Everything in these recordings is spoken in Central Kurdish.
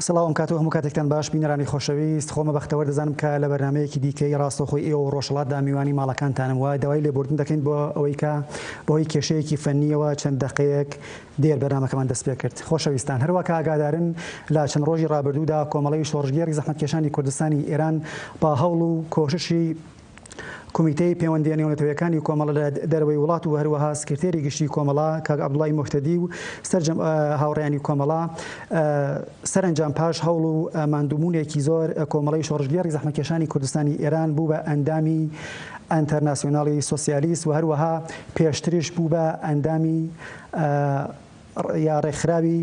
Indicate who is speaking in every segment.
Speaker 1: سڵاو ئەم کات و هەموو کاتێکتان باش بینەرانی خۆشەویست، خۆمە بەختەوەر دەزانم کە لە بەرنامەیەکی دیکەی ڕاستەوخۆی ئێوە و ڕۆژهەڵاتدا میوانی ماڵەکانتانم و داوای لێبوردن دەکەین بۆ ئەوەی کە بەهۆی کێشەیەکی فەنییەوە چەند دەقەیەک دێر بەرنامەکەمان دەست پێکرد. خۆشەویستان هەروا کە ئاگادارن لە چەند ڕۆژی ڕابردوودا کۆمەڵەی شۆڕشگێڕی زەحمەتکێشانی کوردستانی ئێران بە هەوڵ و کۆششی کومیتەی پێوەندییە نێونەتەوەیەکانی کۆمەڵە لە دەرەوەی وڵات و هەروەها سکرتێری گشتی کۆمەڵە کاک عەبدوڵای موهتەدی و سەرجەم هاوڕێیانی کۆمەڵە سەرەنجام پاش هەوڵ و ماندووبوونێکی زۆر کۆمەڵەی شۆڕشگێڕی زەحمەتکێشانی کوردستانی ئێران بوو بە ئەندامی ئەنتەرناسیۆناڵی سۆسیالیست و هەروەها پێشتریش بوو بە ئەندامی یا ڕێکخراوی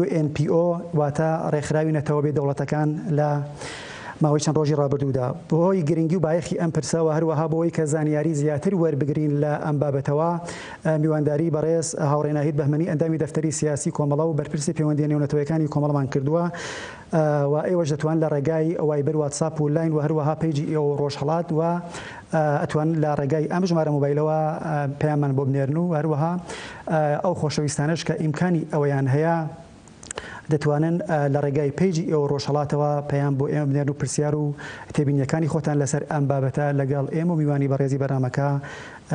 Speaker 1: UNPO، واتە ڕێکخراوی نەتەوە بێ دەوڵەتەکان لە ماوەی چەند ڕۆژی ڕابردوودا. بەهۆی گرنگی و بایەخی ئەم پرسە و هەروەها بۆ ئەوەی کە زانیاری زیاتر وەربگرین لە ئەم بابەتەوە، میوانداری بەڕێز هاوڕێ ناهید بەهمەنی ئەندامی دەفتەری سیاسی کۆمەڵە و بەرپرسی پەیوەندییە نێونەتەوەیەکانی کۆمەڵەمان کردووە و ئێوەش دەتوان لە ڕێگای وایبەر، واتساپ و لاین و هەروەها پەیجی ئێوە و ڕۆژهەڵات و ئەتوان لە ڕێگای ئەم ژمارە مۆبایلەوە پەیاممان بۆ بنێرن و هەروەها ئەو خۆشەویستانەش کە ئیمکانی ئەوەیان هەیە دەتوانن لە ڕێگای پەیجی ئێوە ڕۆژهەڵاتەوە پەیام بۆ ئێمە بنێرن و پرسیار و تێبینیەکانی خۆتان لەسەر ئەم بابەتە لەگەڵ ئێمە و میوانی بەڕێزی بەرنامەکە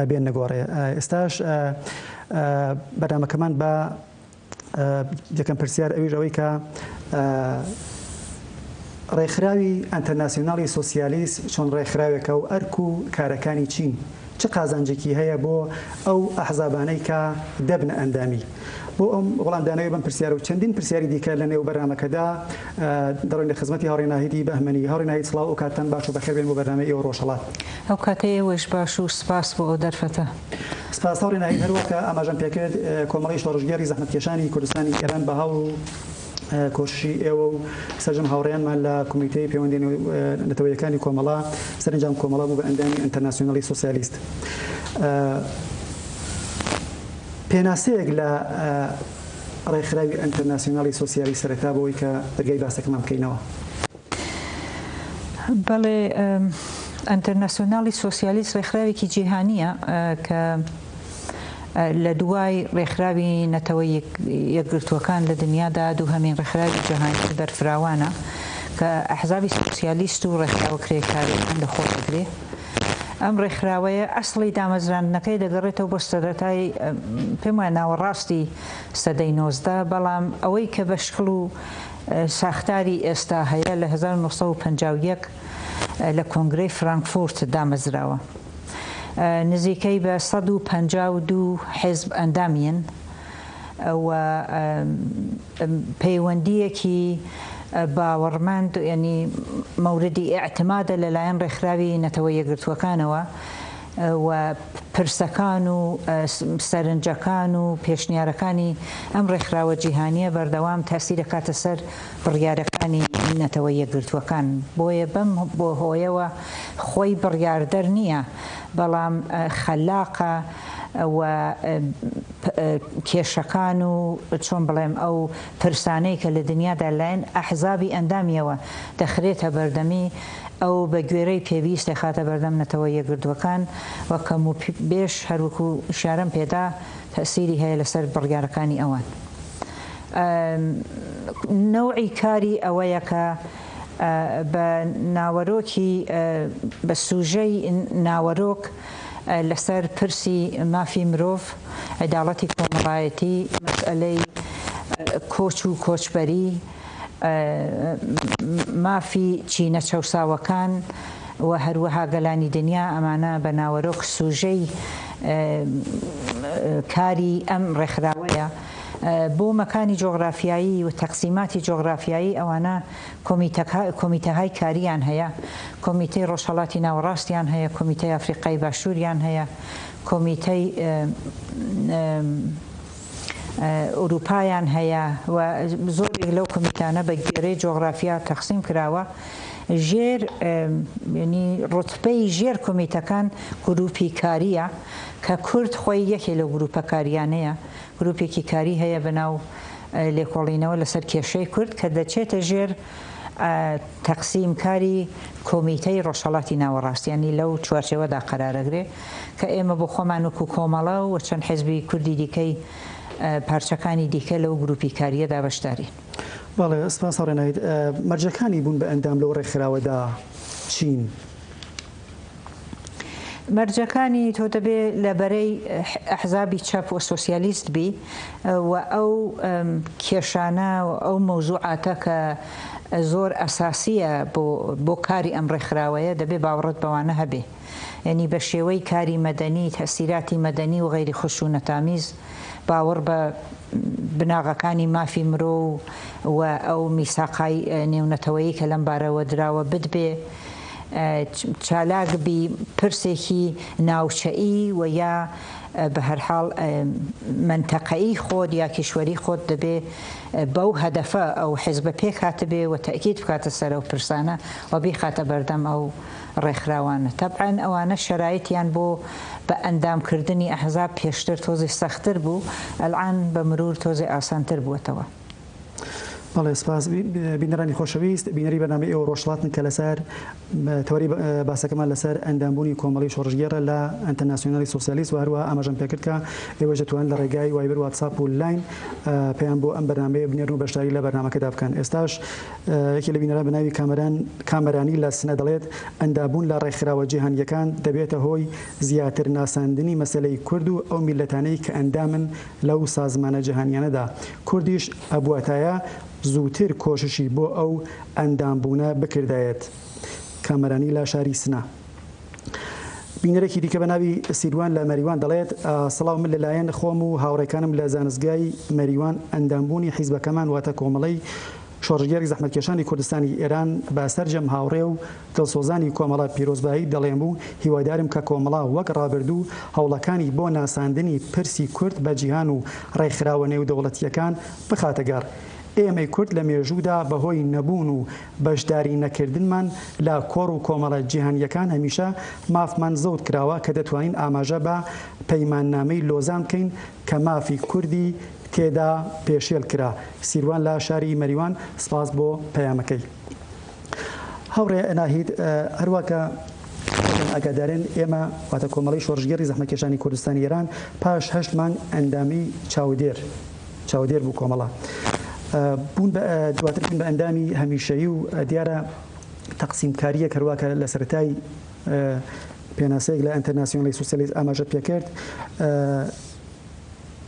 Speaker 1: بێننە گۆڕێ. ئێستاش بەرنامەکەمان بە یەکەم پرسیار ئەویش ئەوەی کە ڕێکخراوی ئەنتەرناسیۆناڵی سۆسیالیست چۆن ڕێکخراوێکە و ئەرک و کارەکانی چین؟ چ قازانجێکی هەیە بۆ ئەو ئەحزابانەی کە دەبنە ئەندامی؟ بۆ ئەم وەڵامدانەوەی بەم پرسیارە و چەندین پرسیاری دیکە لە نێو بەرنامەکەدا دەڕۆینە خزمەتی هاوڕێ ناهیدی بەهمەنی. هاوڕێ ناهید سڵاو ئەو کاتتان باش و بەخێر بێن بۆ بەرنامەی ئێوە ڕۆژهەڵات.
Speaker 2: ئەو کاتەی ئێوەش باش و سپاس بۆ ئەو دەرفەتە.
Speaker 1: سپاس هاوڕێ ناهید هەروەک کە ئاماژەم پێکرد کۆمەڵەی شۆڕشگێڕی زەحمەتکێشانی کوردستانی ئێران بە هەوڵ و کۆششی ئێوە و سەرجەم هاوڕێیانمان لە کومیتەی پەیوەندیە نەتەوەیەکانی کۆمەڵە سەرەنجام کۆمەڵە بوو بە ئەندامی ئەنتەرناسیۆنالی سۆسیالیست. پێناسەیەک لە ڕێکخراوی ئەنتەرناسیۆنالی سۆسیالیست سەرەتا بۆ ئەوەی کە دەرگای باسەکەمان بکەینەوە.
Speaker 2: بەڵێ ئەنتەرناسیۆنالی سۆسیالیست ڕێکخراوێکی جیهانییە کە لە دوای ڕێکخراوی نەتەوە یەکگرتووەکان لە دنیادا دووهەمین ڕێکخراوی جیهانی بەرفراوانە کە ئەحزابی سۆسیالیست و ڕێکخراوە کرێکارییەکان لەخۆ دەگرێ. ئەم ڕێکخراوەیە ئەسڵی دامەزراندنەکەی دەگەڕێتەوە بۆ سەرەتای پێم وایە ناوەڕاستی سەدەی 19، بەڵام ئەوەی کە بە شکڵ و ساختاری ئێستا هەیە لە 1951 لە کۆنگرەی فرانکفورت دامەزراوە. نزیکەی بە 152 حیزب ئەندامین و پەیوەندییەکی باوەڕمەند یانی مەوردی ئیعتمادە لەلایەن ڕێکخراوی نەتەوە یەکگرتووەکانەوە و پرسەکان و سەرنجەکان و پێشنیارەکانی ئەم ڕێکخراوە جیهانییە بەردەوام تاسیر دەکاتە سەر بڕیارەکانی نەتەوە یەکگرتووەکان بۆیە بەم هۆیەوە خۆی بڕیاردەر نییە بەڵام خەلاقە و کێشەکان و چۆن بڵێم ئەو پرسانەی کە لە دنیادا لایەن ئەحزابی ئەندامیەوە دەخرێتە بەردەمی ئەو بە گوێرەی پێویست دەخاتە بەردەم نەتەوە یەکگرتووەکان و کەم و بێش هەروەکو ئیشارەم پێدا تەئسیری هەیە لەسەر بڕیارەکانی ئەوان. نەوعی کاری ئەوەیە کە بە ناوەرۆکی بە سوژەی ناوەرۆک لەسەر پرسی مافی مرۆڤ، عەداڵەتی کۆمەڵایەتی، مەسئەلەی کۆچ و کۆچبەری، مافی چینە چەوساوەکان و هەروەها گەلانی دنیا، ئەمانە بە ناوەرۆک سوژەی کاری ئەم ڕێکخراوەیە. بۆ مەکانی جۆغرافیایی و تەقسیماتی جۆغرافیایی ئەوانە کۆمیتەهای کاریان هەیە، کۆمیتەی ڕۆژهەڵاتی ناوەڕاستیان هەیە، کۆمیتەی ئەفریقای باشووریان هەیە، کۆمیتەی ئورووپایان هەیە و زۆرێک لەو کۆمیتانە بە گوێرەی جۆغرافیا تەقسیم کراوە. ژێر یانی ڕوتبەی ژێر کۆمیتەکان گرووپی کارییە کە کورد خۆی یەکێ لەو گرووپە کارییانەیە. گرووپێکی کاری هەیە بە ناو لێکۆڵینەوە لەسەر کێشەی کورد کە دەچێتە ژێر تەقسیم کاری کۆمیتەی ڕۆژهەڵاتی ناوەڕاست یانی لەو چوارچێوەدا قەرارەگرێ کە ئێمە بۆ خۆمان وەکوو کۆمەڵە و چەند حیزبی کوردی دیکەی پارچەکانی دیکە لەو گرووپی کارییەدا بەشدارین.
Speaker 1: بەڵێ سپاس هاوڕێ ناهید. مەرجەکانی بوون بە ئەندام لەو ڕێکخراوەدا چین؟
Speaker 2: مەرجەکانی تۆ دەبێ لە بەرەی ئەحزابی چەپ و سۆسیالیست بی و ئەو کێشانە و ئەو مەوزوعاتە کە زۆر ئەساسیە بۆ بۆ کاری ئەم ڕێکخراوەیە دەبێ باوەڕت بەوانە هەبێ یەنی بە شێوەی کاری مەدەنی تەئسیراتی مەدەنی و غەیری خشونەتامیز باوەڕ بە بناغەکانی مافی مرۆ و ئەو میساقای نێونەتەوەیی کە لەم بارەوە دراوە بتبێ چالاک بی پرسێکی ناوچەئی و یا بە هەرحاڵ مەنتەقەئی خۆت یا کیشوەری خۆت دەبێ بەو هەدەفە ئەو حیزبە پێک هاتبێ و تەئکید بکاتە سەر ئەو پرسانە و بیخاتە بەردەم ئەو ڕێکخراوانە. تەبعەن ئەوانە شەرایتیان بۆ بە ئەندام کردنی ئەحزاب پێشتر تۆزێ سەختتر بوو، ئەلعان بە مرور تۆزێ ئاسانتر بووەتەوە.
Speaker 1: بەڵێ سپاس بینەرانی خۆشەویست بینەری بەرنامەی ئێوە ڕۆژهەڵاتن کە لەسەر تەوەری باسەکەمان لەسەر ئەندامبوونی کۆمەڵی شۆڕشگێڕە لە ئەنتەرناسیۆنالی سۆسیالیست و هەروەها ئاماژەم پێکرد کە ئێوەش دەتوانن لە ڕێگای وایبەر واتساپ و لاین پەیام بۆ ئەم بەرنامەیە بنێرن و بەشداری لە بەرنامەکەدا بکەن ئێستاش یەکێ لە بینەران بە ناوی کامەران کامەرانی لە سنە دەڵێت ئەندابوون لە ڕێکخراوە جیهانییەکان دەبێتە هۆی زیاتر ناساندنی مەسەلەی کورد و ئەو میللەتانەی کە ئەندامن لەو سازمانە جیهانیانەدا کوردیش ئەبواتایە زووتر کۆششی بۆ ئەو ئەندامبوونە بکردایەت. کامەرانی لە شاری سنە. بینەرێکی دیکە بە ناوی سیروان لە مەریوان دەڵێت، سڵاو من لەلایەن خۆم و هاوڕێکانم لە زانستگای مەریوان ئەندامبوونی حیزبەکەمان واتە کۆمەڵەی شۆڕشگێڕی زەحمەتکێشانی کوردستانی ئێران بە سەرجەم هاوڕێ و دڵسۆزانی کۆمەڵە پیرۆزبایی دەڵێم و هیوادارم کە کۆمەڵە وەک ڕابردوو هەوڵەکانی بۆ ناساندنی پرسی کورد بە جیهان و ڕێکخراوە نێودەوڵەتییەکان بخاتە گەڕ. ئێمەی کورد لە مێژوودا بە هۆی نەبوون و بەشداری نەکردنمان لە کۆڕ و کۆمەڵە جیهانییەکان هەمیشە مافمان زەوت کراوە کە دەتوانین ئاماژە بە پەیماننامەی لۆزان بکەین کە مافی کوردی تێدا پێشێل کرا. سیروان لە شاری مەریوان سپاس بۆ پەیامەکەی. هاوڕێ ناهید هەروا کە خۆتان ئاگادارن ئێمە واتە کۆمەڵەی شۆڕشگێڕی زەحمەتکێشانی کوردستانی ئێران پاش هەشت مانگ ئەندامی چاودێر چاودێر بوو کۆمەڵە بوون بە دواتر بوون بە ئەندامی هەمیشەیی و دیارە تەقسیمکارییەک هەروا کە لە سەرەتای پێناسەیەک لە ئەنتەرناسیۆنالی سوسیالیست ئاماژەت پێکرد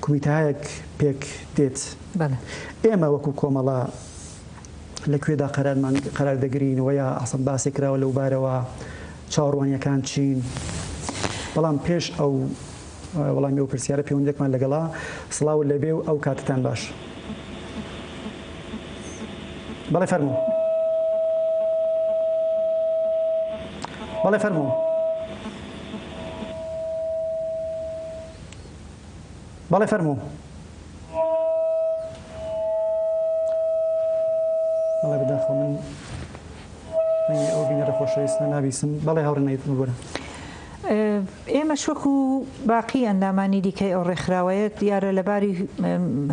Speaker 1: کومیتەهایەک پێک دێت. ئێمە وەکو کۆمەڵە لە کوێدا قەرارمان قەرار دەگرین و یا ئەسڵەن باسێک کراوە لەو بارەوە چاوەڕوانیەکان چین؟ بەڵام پێش ئەو وەڵامی ئەو پرسیارە پەیوەندێکمان لەگەڵا سڵاو لەبێ و ئەو کاتتان باش. بەڵێ فەرموو. بەڵێ فەرموو. بەڵێ فەرموو. بەڵێ بەداخەوە من دەنگی ئەو بینەرە خۆشەویستە نابیسم. بەڵێ هاوڕێ نەیت ببورە.
Speaker 2: ئێمەش وەکو باقی ئەندامانی دیکەی ئەو ڕێکخراوەیە دیارە لەباری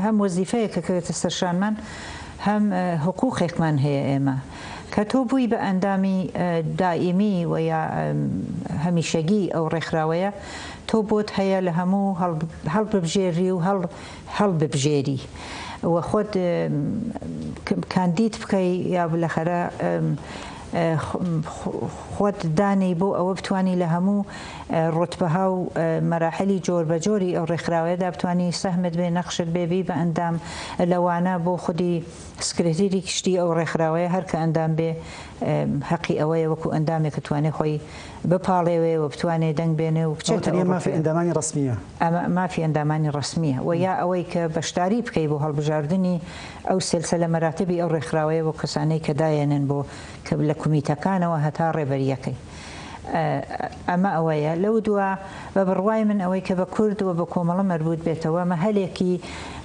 Speaker 2: هەم وەزیفەیەک کە کەوێتە سەر شانمان هەم حقوقێکمان هەیە ئێمە کە تۆ بووی بە ئەندامی دائیمی و یا هەمیشەگی ئەو ڕێکخراوەیە تۆ بۆت هەیە لە هەموو هەڵببژێری و هەڵببژێری و خۆت کاندید بکەی یا بلەخەرە خۆت دانێی بۆ ئەوە بتوانی لە هەموو ڕوتبەها و مەراحلی جۆر بە جۆری ئەو ڕێکخراوەیەدا بتوانی سەهمت بێ نەخشت بێ بی بە ئەندام لەوانە بۆ خودی سکرتیری گشتی ئەو ڕێکخراوەیە هەر کە ئەندام بێ هەقی ئەوەیە وەکو ئەندامێک توانێ خۆی بپاڵێوێ و بتوانێ دەنگ بێنێ و
Speaker 1: بچێتە ئەوە تەنیا مافی ئەندامانی ڕەسمییە.
Speaker 2: ئەمە مافی ئەندامانی ڕەسمییە و یا ئەوەی کە بەشداری بکەی بۆ هەڵبژاردنی ئەو سێلسەلە مەراتبی ئەو ڕێکخراوەیە بۆ کەسانەی کە دایەنێن بۆ کە لە کومیتەکانەوە هەتا ڕێبەرییەکەی. ئەمە ئەوەیە. لەو دوا بە بڕوای من ئەوەی کە بە کورد و بە کۆمەڵە مەربووت بێتەوە ئەمە هەلێکی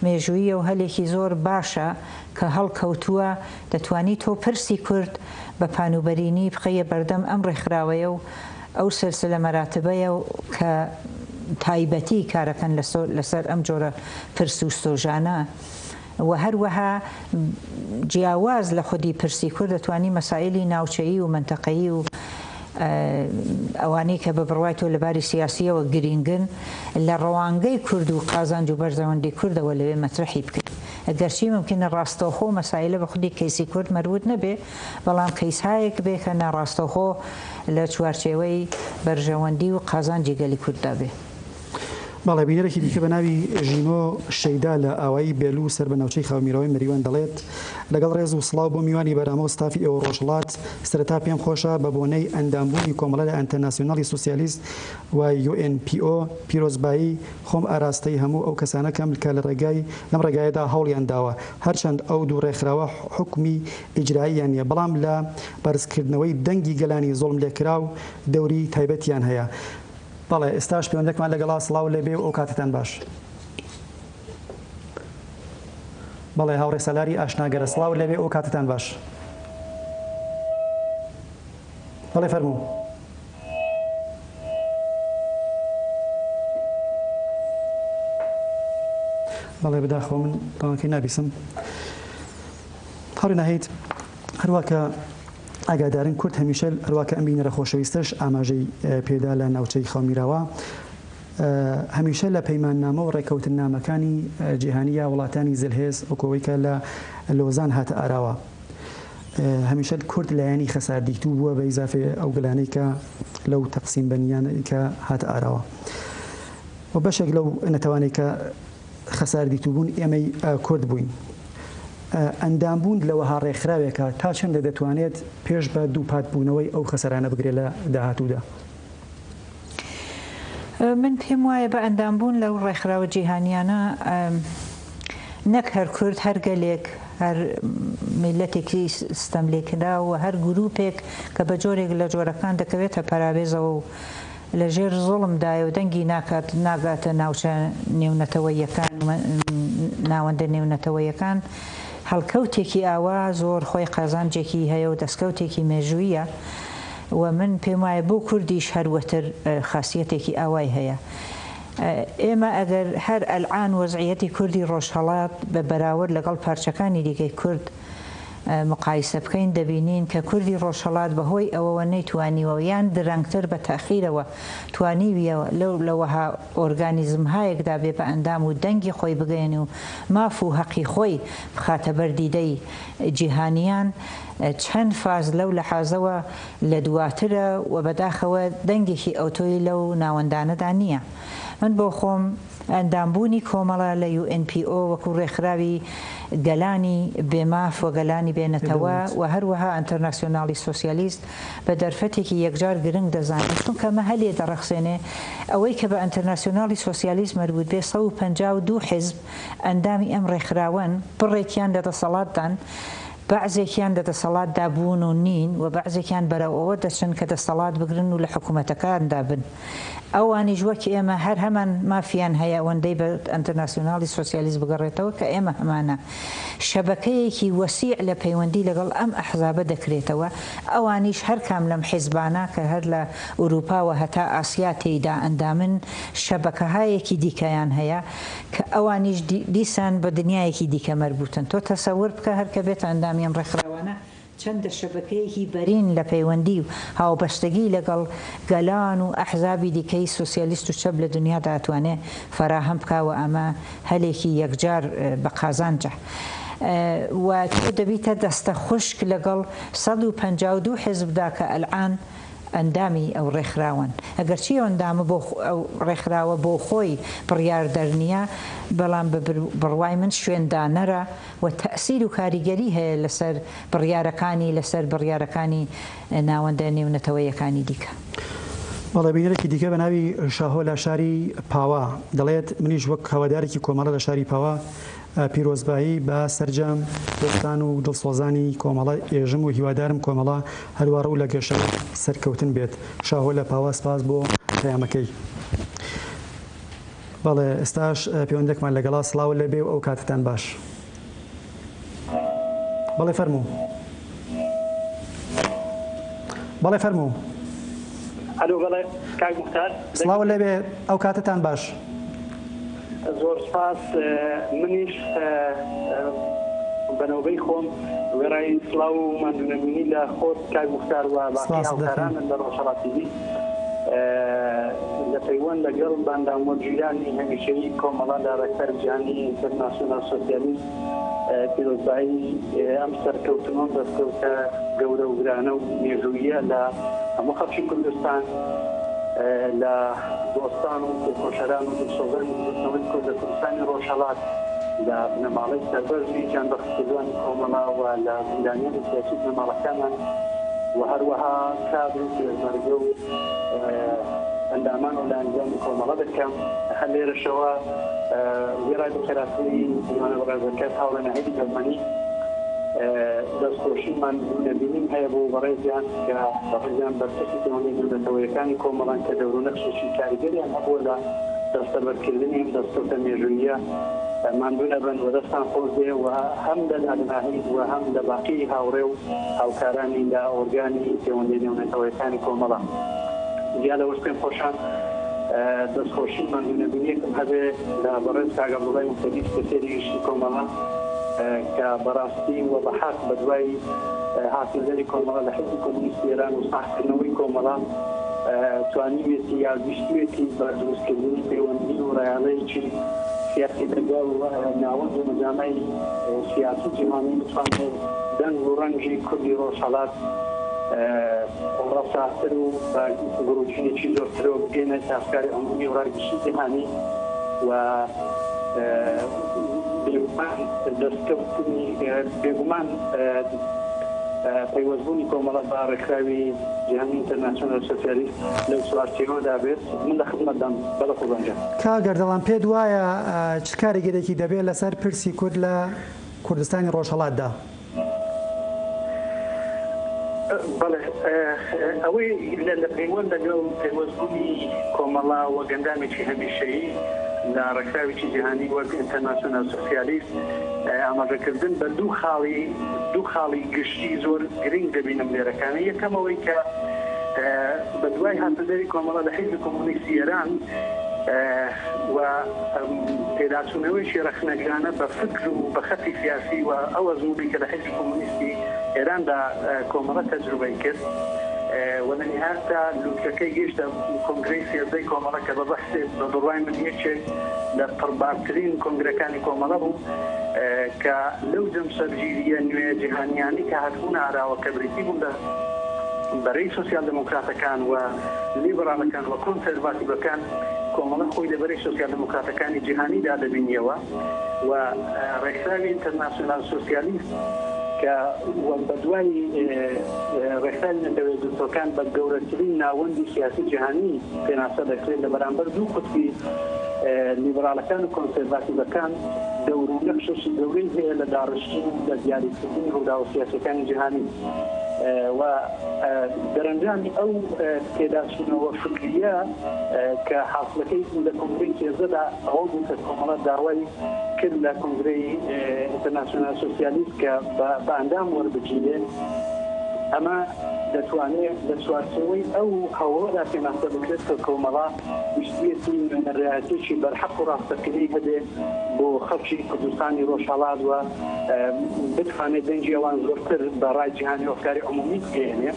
Speaker 2: مێژووییە و هەلێکی زۆر باشە کە هەڵکەوتووە دەتوانی تۆ پرسی کورد بە پانوبەرینی بخەیە بەردەم ئەم ڕێکخراوەیە و ئەو سلسلە مەراتبەیە کە تایبەتی کارەکەن لەسەر ئەم جۆرە پرس و سۆژانە و هەروەها جیاواز لە خودی پرسی کورد دەتوانی مەسائیلی ناوچەیی و مەنتەقەیی و ئەوانەی کە بە بڕوای تۆ لە باری سیاسییەوە گرینگن لە ڕەوانگەی کورد و قازانج و بەرژەوەندی کوردەوە لەوێ مەترەحی بکەی. گەرچی مومکینە ڕاستەوخۆ مەسایلە بە خودی کەیسی کورد مەربووت نەبێ، بەڵام کەیسهایەک بێ کە ناڕاستەوخۆ لە چوارچێوەی بەرژەوەندی و قازانجی گەلی کورددا بێ.
Speaker 1: بەڵێ، بینەرێکی دیکە بە ناوی ژینۆ شەیدا لە ئاوایی بێلوو سەر بە ناوچەی خاومیرەوەی مەریوان دەڵێت، لەگەڵ ڕێز و سڵاو بۆ میوانی بەرنامە و ستافی ئێوە ڕۆژهەڵات، سەرەتا پێم خۆشە بە بۆنەی ئەندامبوونی کۆمەڵە لە ئەنتەرناسیۆناڵی سوسیالیست و UNPO پیرۆزبایی خۆم ئاراستەی هەموو ئەو کەسانە کەم کە لە ڕێگای لەم ڕێگایەدا هەوڵیان داوە هەرچەند ئەو دوو ڕێکخراوە حوکمی ئیجراییان نیە بەڵام لە بەرزکردنەوەی دەنگی گەلانی زوڵملێکراو دەوری تایبەتیان هەیە. بەڵێ ئێستاش پەیوەندێکمان لەگەڵا سڵاو لێبێ و ئەوکاتەتان باش. بەڵێ هاوڕێ سالاری ئاشناگەرە سڵاو لێبێ و ئەوکاتەتان باش. بەڵێ فەرموو. بەڵێ بەداخەوە من پەیوەندەکەی نابیسم. هاوڕێ ناهید هەروا کە ئاگادارن کورد هەمیشە هەروا کە ئەم بینەرە خۆشەویستەش ئاماژەی پێدا لە ناوچەی خەومیراوە هەمیشە لە پەیماننامە و ڕێکەوتننامەکانی جیهانی یا وڵاتانی زلهێز وەکو ئەوەی کە لە لۆزان هاتە ئاراوە هەمیشە کورد لایەنی خەساردیتوو بووە بە ئیزافەی ئەو گەلانەی کە لەو تەقسیم بەنیانەی کە هاتە ئاراوە و بەشێک لەو نەتەوانەی کە خەساردیتوو بوون ئێمەی کورد بووین. ئەندامبوون لە وەها ڕێکخراوێکا تا چەندە دەتوانێت پێش بە دووپاتبوونەوەی ئەو خەسارانە بگرێت لە داهاتوودا؟
Speaker 2: من پێم وایە بە ئەندامبوون لەو ڕێکخراوە جیهانیانە نەک هەر کورد، هەر گەلێک، هەر میللەتێکی ستەملێکراو و هەر گرووپێک کە بە جۆرێک لە جۆرەکان دەکەوێتە پەراوێزەوە و لە ژێر زوڵم دایە و دەنگی ناکات ناگاتە ناوچە نێونەتەوەییەکان و ناوەندە نێونەتەوەیەکان، هەڵکەوتێکی ئاوا زۆر خۆی قازانجێکی هەیە و دەسکەوتێکی مێژوویە و من پێم وایە بۆ کوردیش هەر وەتر خاسیەتێکی ئاوای هەیە. ئێمە ئەگەر هەر ئەلعان وەزعیەتی کوردی ڕۆژهەڵات بە بەراورد لەگەڵ پارچەکانی دیکەی کورد مقایسە بکەین دەبینین کە کوردی ڕۆژهەڵات بە هۆی ئەوەوە نەیتوانیوە یان درەنگتر بە تەئخیرەوە توانیویە لەو لە وەها ئۆرگانیزمهایەکدا بێ بە ئەندام و دەنگی خۆی بگەیەنێ و ماف و هەقی خۆی بخاتە بەر دیدەی جیهانیان چەند فاز لەو لەحازەوە لە دواترە و بەداخەوە دەنگێکی ئەوتۆی لەو ناوەندانەدا نییە. من بۆ خۆم ئەندامبوونی کۆمەڵە لە UNPO وەکوو ڕێکخراوی گەلانی بێ ماف و گەلانی بێ نەتەوە و هەروەها ئەنتەرناسیۆناڵی سۆسیالیست بە دەرفەتێکی یەکجار گرنگ دەزانم چونکە ئەمە هەلێ دەڕەخسێنێ ئەوەی کە بە ئەنتەرناسیۆناڵی سۆسیالیست مەربووت بێ 152 حیزب ئەندامی ئەم ڕێکخراوەن بڕێکیان لە دەسەڵاتدان بەعزێکیان لە دەسەڵاتدا بوون و نین و بەعزێکیان بەرەو ئەوە دەچن کە دەسەڵات بگرن و لە حکوومەتەکاندا بن. ئەوانیش وەک ئێمە هەر هەمان مافیان هەیە ئەوەندەی بە ئەنتەرناسیۆناڵی سۆسیالیست بگەڕێتەوە کە ئێمە هەمانە. شەبەکەیەکی وەسیع لە پەیوەندی لەگەڵ ئەم ئەحزابە دەکرێتەوە، ئەوانیش هەر کام لەم حیزبانە کە هەر لە ئورووپاوە هەتا ئاسیا تێیدا ئەندامن شەبەکەهایەکی دیکەیان هەیە کە ئەوانیش دیسان بە دنیایەکی دیکە مەربووتن. تۆ تەسەور بکە هەر کە بێتە ئەندامی ئەم ڕێکخراوانە چەندە شەبەکەیەکی بەرین لە پەیوەندی و هاوبەستەگی لەگەڵ گەلان و ئەحزابی دیکەی سۆسیالیست و چەپ لە دنیادا ئەتوانێ فەراهەم بکا و ئەمە هەلێکی یەکجار بە قازانجە و تۆ دەبیتە دەستە خوشک لەگەڵ 152 حیزبدا کە ئەلعان ئەندامی ئەو ڕێکخراوەن. ئەگەرچی ئەو ئەندامە بۆ ئەو ڕێکخراوە بۆ خۆی بڕیاردەر نییە، بەڵام بە بڕوای من شوێندانەرە و تەئسیر و کاریگەری هەیە لەسەر بڕیارەکانی لەسەر بڕیارەکانی ناوەندە نێونەتەوەیەکانی دیکە.
Speaker 1: بەڵێ بینەرێکی دیکە بە ناوی شاهۆ لە شاری پاوە دەڵێت، منیش وەک هەوادارێکی کۆمەڵە لە شاری پاوە پیرۆزبایی بە سەرجەم دۆستان و دڵسۆزانی کۆمەڵە ئێژم و هیوادارم کۆمەڵە هەروا ڕوو لە گەشە و سەرکەوتن بێت. شاهۆ لە پاوە سپاس بۆ پەیامەکەی. بەڵێ ئێستاش پەیوەندێکمان لەگەڵا سڵاو لێبێ و ئەو کاتتان باش. بەڵێ فەرموو. بەڵێ فەرموو.
Speaker 3: ئەلۆ بەڵێ کاک موختار.
Speaker 1: سڵاو لێبێ ئەو کاتتان باش.
Speaker 3: زۆر سپاس منیش بە نۆبەی خۆم وێڕای سڵاو و ماندوونەبوونی لە خۆت کاک موختار و باقی هاوکارانت لە ڕۆژهەڵات تیڤی. لە پەیوەند لەگەڵ بە ئەندام وەرگیرانی هەمیشەیی کۆمەڵە لە ڕێکخراوی جیهانی ئینتەرناسیۆنال سۆسیالیست پیرۆزبایی ئەم سەرکەوتن و دەستکەوتە گەورە و گرانە و مێژووییە لە هەموو خەڵکی کوردستان، لە دۆستان و تێکۆشەران و دڵسۆزانی بزووتنەوەی کورد لە کوردستانی ڕۆژهەڵات، لە بنەماڵەی سەربەرزی گیانبەختکردووانی کۆمەڵە و لە زیندانیانی سیاسی بنەماڵەکانیان و هەروەها کادر و پێشمەرگە و ئەندامان و لایەنگرانی کۆمەڵە دەکەم. هەر لێرەشەوە وێڕای بەخێرهاتنی میوانە بەڕێزەکەت هاوڕێ ناهیدی بەهمەنی، دەستخۆشی و ماندوونەبینیم هەیە بۆ بەڕێزیان کە بەڕێزیان بەرپرسی پەیوەندییە نێونەتەوەیەکانی کۆمەڵەن کە دەور و نەخشێکی کاریگەریان هەبووە لە دەستەبەرکردنی ئەم دەستکەوتە مێژووییە. ماندوو نەبن و دەستتان خۆش بێ و هەم لە لالە ناهید و هەم لە باقی هاوڕێ و هاوکارانی لە ئۆرگانی پەیوەندییە نێونەتەوەیەکانی کۆمەڵە. جیا لەوەش پێم خۆشە دەستخۆشی و ماندوونەبینییەکم هەبێ لە بەڕێز کاک عەبدوڵای موهتەدی سکرتێری گشتی کۆمەڵە کە بەڕاستی و بە حەق بە دوای هاتنەدەری کۆمەڵە لە حیزبی کۆمۆنیستی ئێران و ساغکردنەوەی کۆمەڵە توانیویەتی یا ویستویەتی بە دروستکردنی پەیوەندی و ڕایەڵەیەکی سیاسی لەگەڵ ناوەند و مەجامعی سیاسی جیهانی بتوانێت دەنگ و ڕەنگی کوردی ڕۆژهەڵات ڕەساتر و بە گوڕوتینێکی زۆرترەوە بگەینێتە ئەفکاری عمومی و ڕای گشتی جیهانی و بێگومان دەستکەوتنی بێگومان پەیوەستبوونی کۆمەڵە بە ڕێکخراوی جیهانی ئینتەرناسیۆنال سۆسیالیست لەو چوارچێوەدا بێت. من لە خزمەتدام. بەڵێ قوربان گیان.
Speaker 1: کاک ئەردەڵان پێت وایە چ کاریگەرێکی دەبێت لەسەر پرسی کورد لە کوردستانی ڕۆژهەڵاتدا؟
Speaker 3: بەڵێ ئەوەی لە پەیوەند لەگەڵ پەیوەستبوونی کۆمەڵە وەک ئەندامێکی هەمیشەیی لە ڕێکخراوێکی جیهانی وەک ئینتەرناسیۆنال سۆسیالیست ئاماژەکردن بە دوو خاڵی دوو خاڵی گشتی زۆر گرنگ دەبینم لێرەکانە یەکەم ئەوەی کە بە دوای هاتنەدەری کۆمەڵە لە حیزبی کۆمۆنیستی ئێران و پێداچوونەوەیەکی ڕەخنەگرانە بە فکر و بە خەتی سیاسی و ئەو ئەزموونەی کە لە حیزبی کۆمۆنیستی ئێراندا کۆمەڵە تەجروبەی کرد و لە نیهایەتدا لوتکەکەی گەیشتە کۆنگرەی سێزدەی کۆمەڵە کە بە بەحسێ بە بڕوای من یەکێک لە پڕبارترین کۆنگرەکانی کۆمەڵە بوو کە لەو جەمسەرگیرییە نوێ جیهانییانەی کە هاتبوونە ئاراوە کە بریتی بوون لە بەرەی سۆسیال دێموکراتەکان و لیبراڵەکان و کۆنسێرڤاتیڤەکان، کۆمەڵە خۆی لە بەرەی سۆسیال دێموکراتەکانی جیهانیدا دەبینییەوە و ڕێکخراوی ئینتەرناسیۆنال سۆسیالیست کە بە دوای ڕێکخراوی نەتەوە یەکگرتووەکان بە گەورەترین ناوەندی سیاسی جیهانی پێناسە دەکرێت لە بەرامبەر دوو قوتبی لیبراڵەکان و کۆنسێرڤاتیڤەکان دەور و نەخشێکی گەورەی هەیە لە داڕشتن و لە دیاریکردنی ڕووداوە سیاسیەکانی جیهانی و دەرەنجامی ئەو پێداچوونەوە فکرییە کە حاسڵەکەی لە کۆنگرەی سێزدەدا ئەوە بوو کە کۆمەڵە داوای کرد لە کۆنگرەی ئینتەرناسیۆنال سۆسیالیست کە بە ئەندام وەربگیرێ، ئەمە دەتوانێ لە چوارچێوەی ئەو هەوڵەدا پێناسە بکرێت کە کۆمەڵە ویستویەتی نوێنەرایەتیەکی بەرحەق و ڕاستەقینەی هەبێ بۆ خەڵکی کوردستانی ڕۆژهەڵات و بتوانێت دەنگی ئەوان زۆرتر بە ڕای جیهانی و ئەفکاری عمومی بگەیەنێ.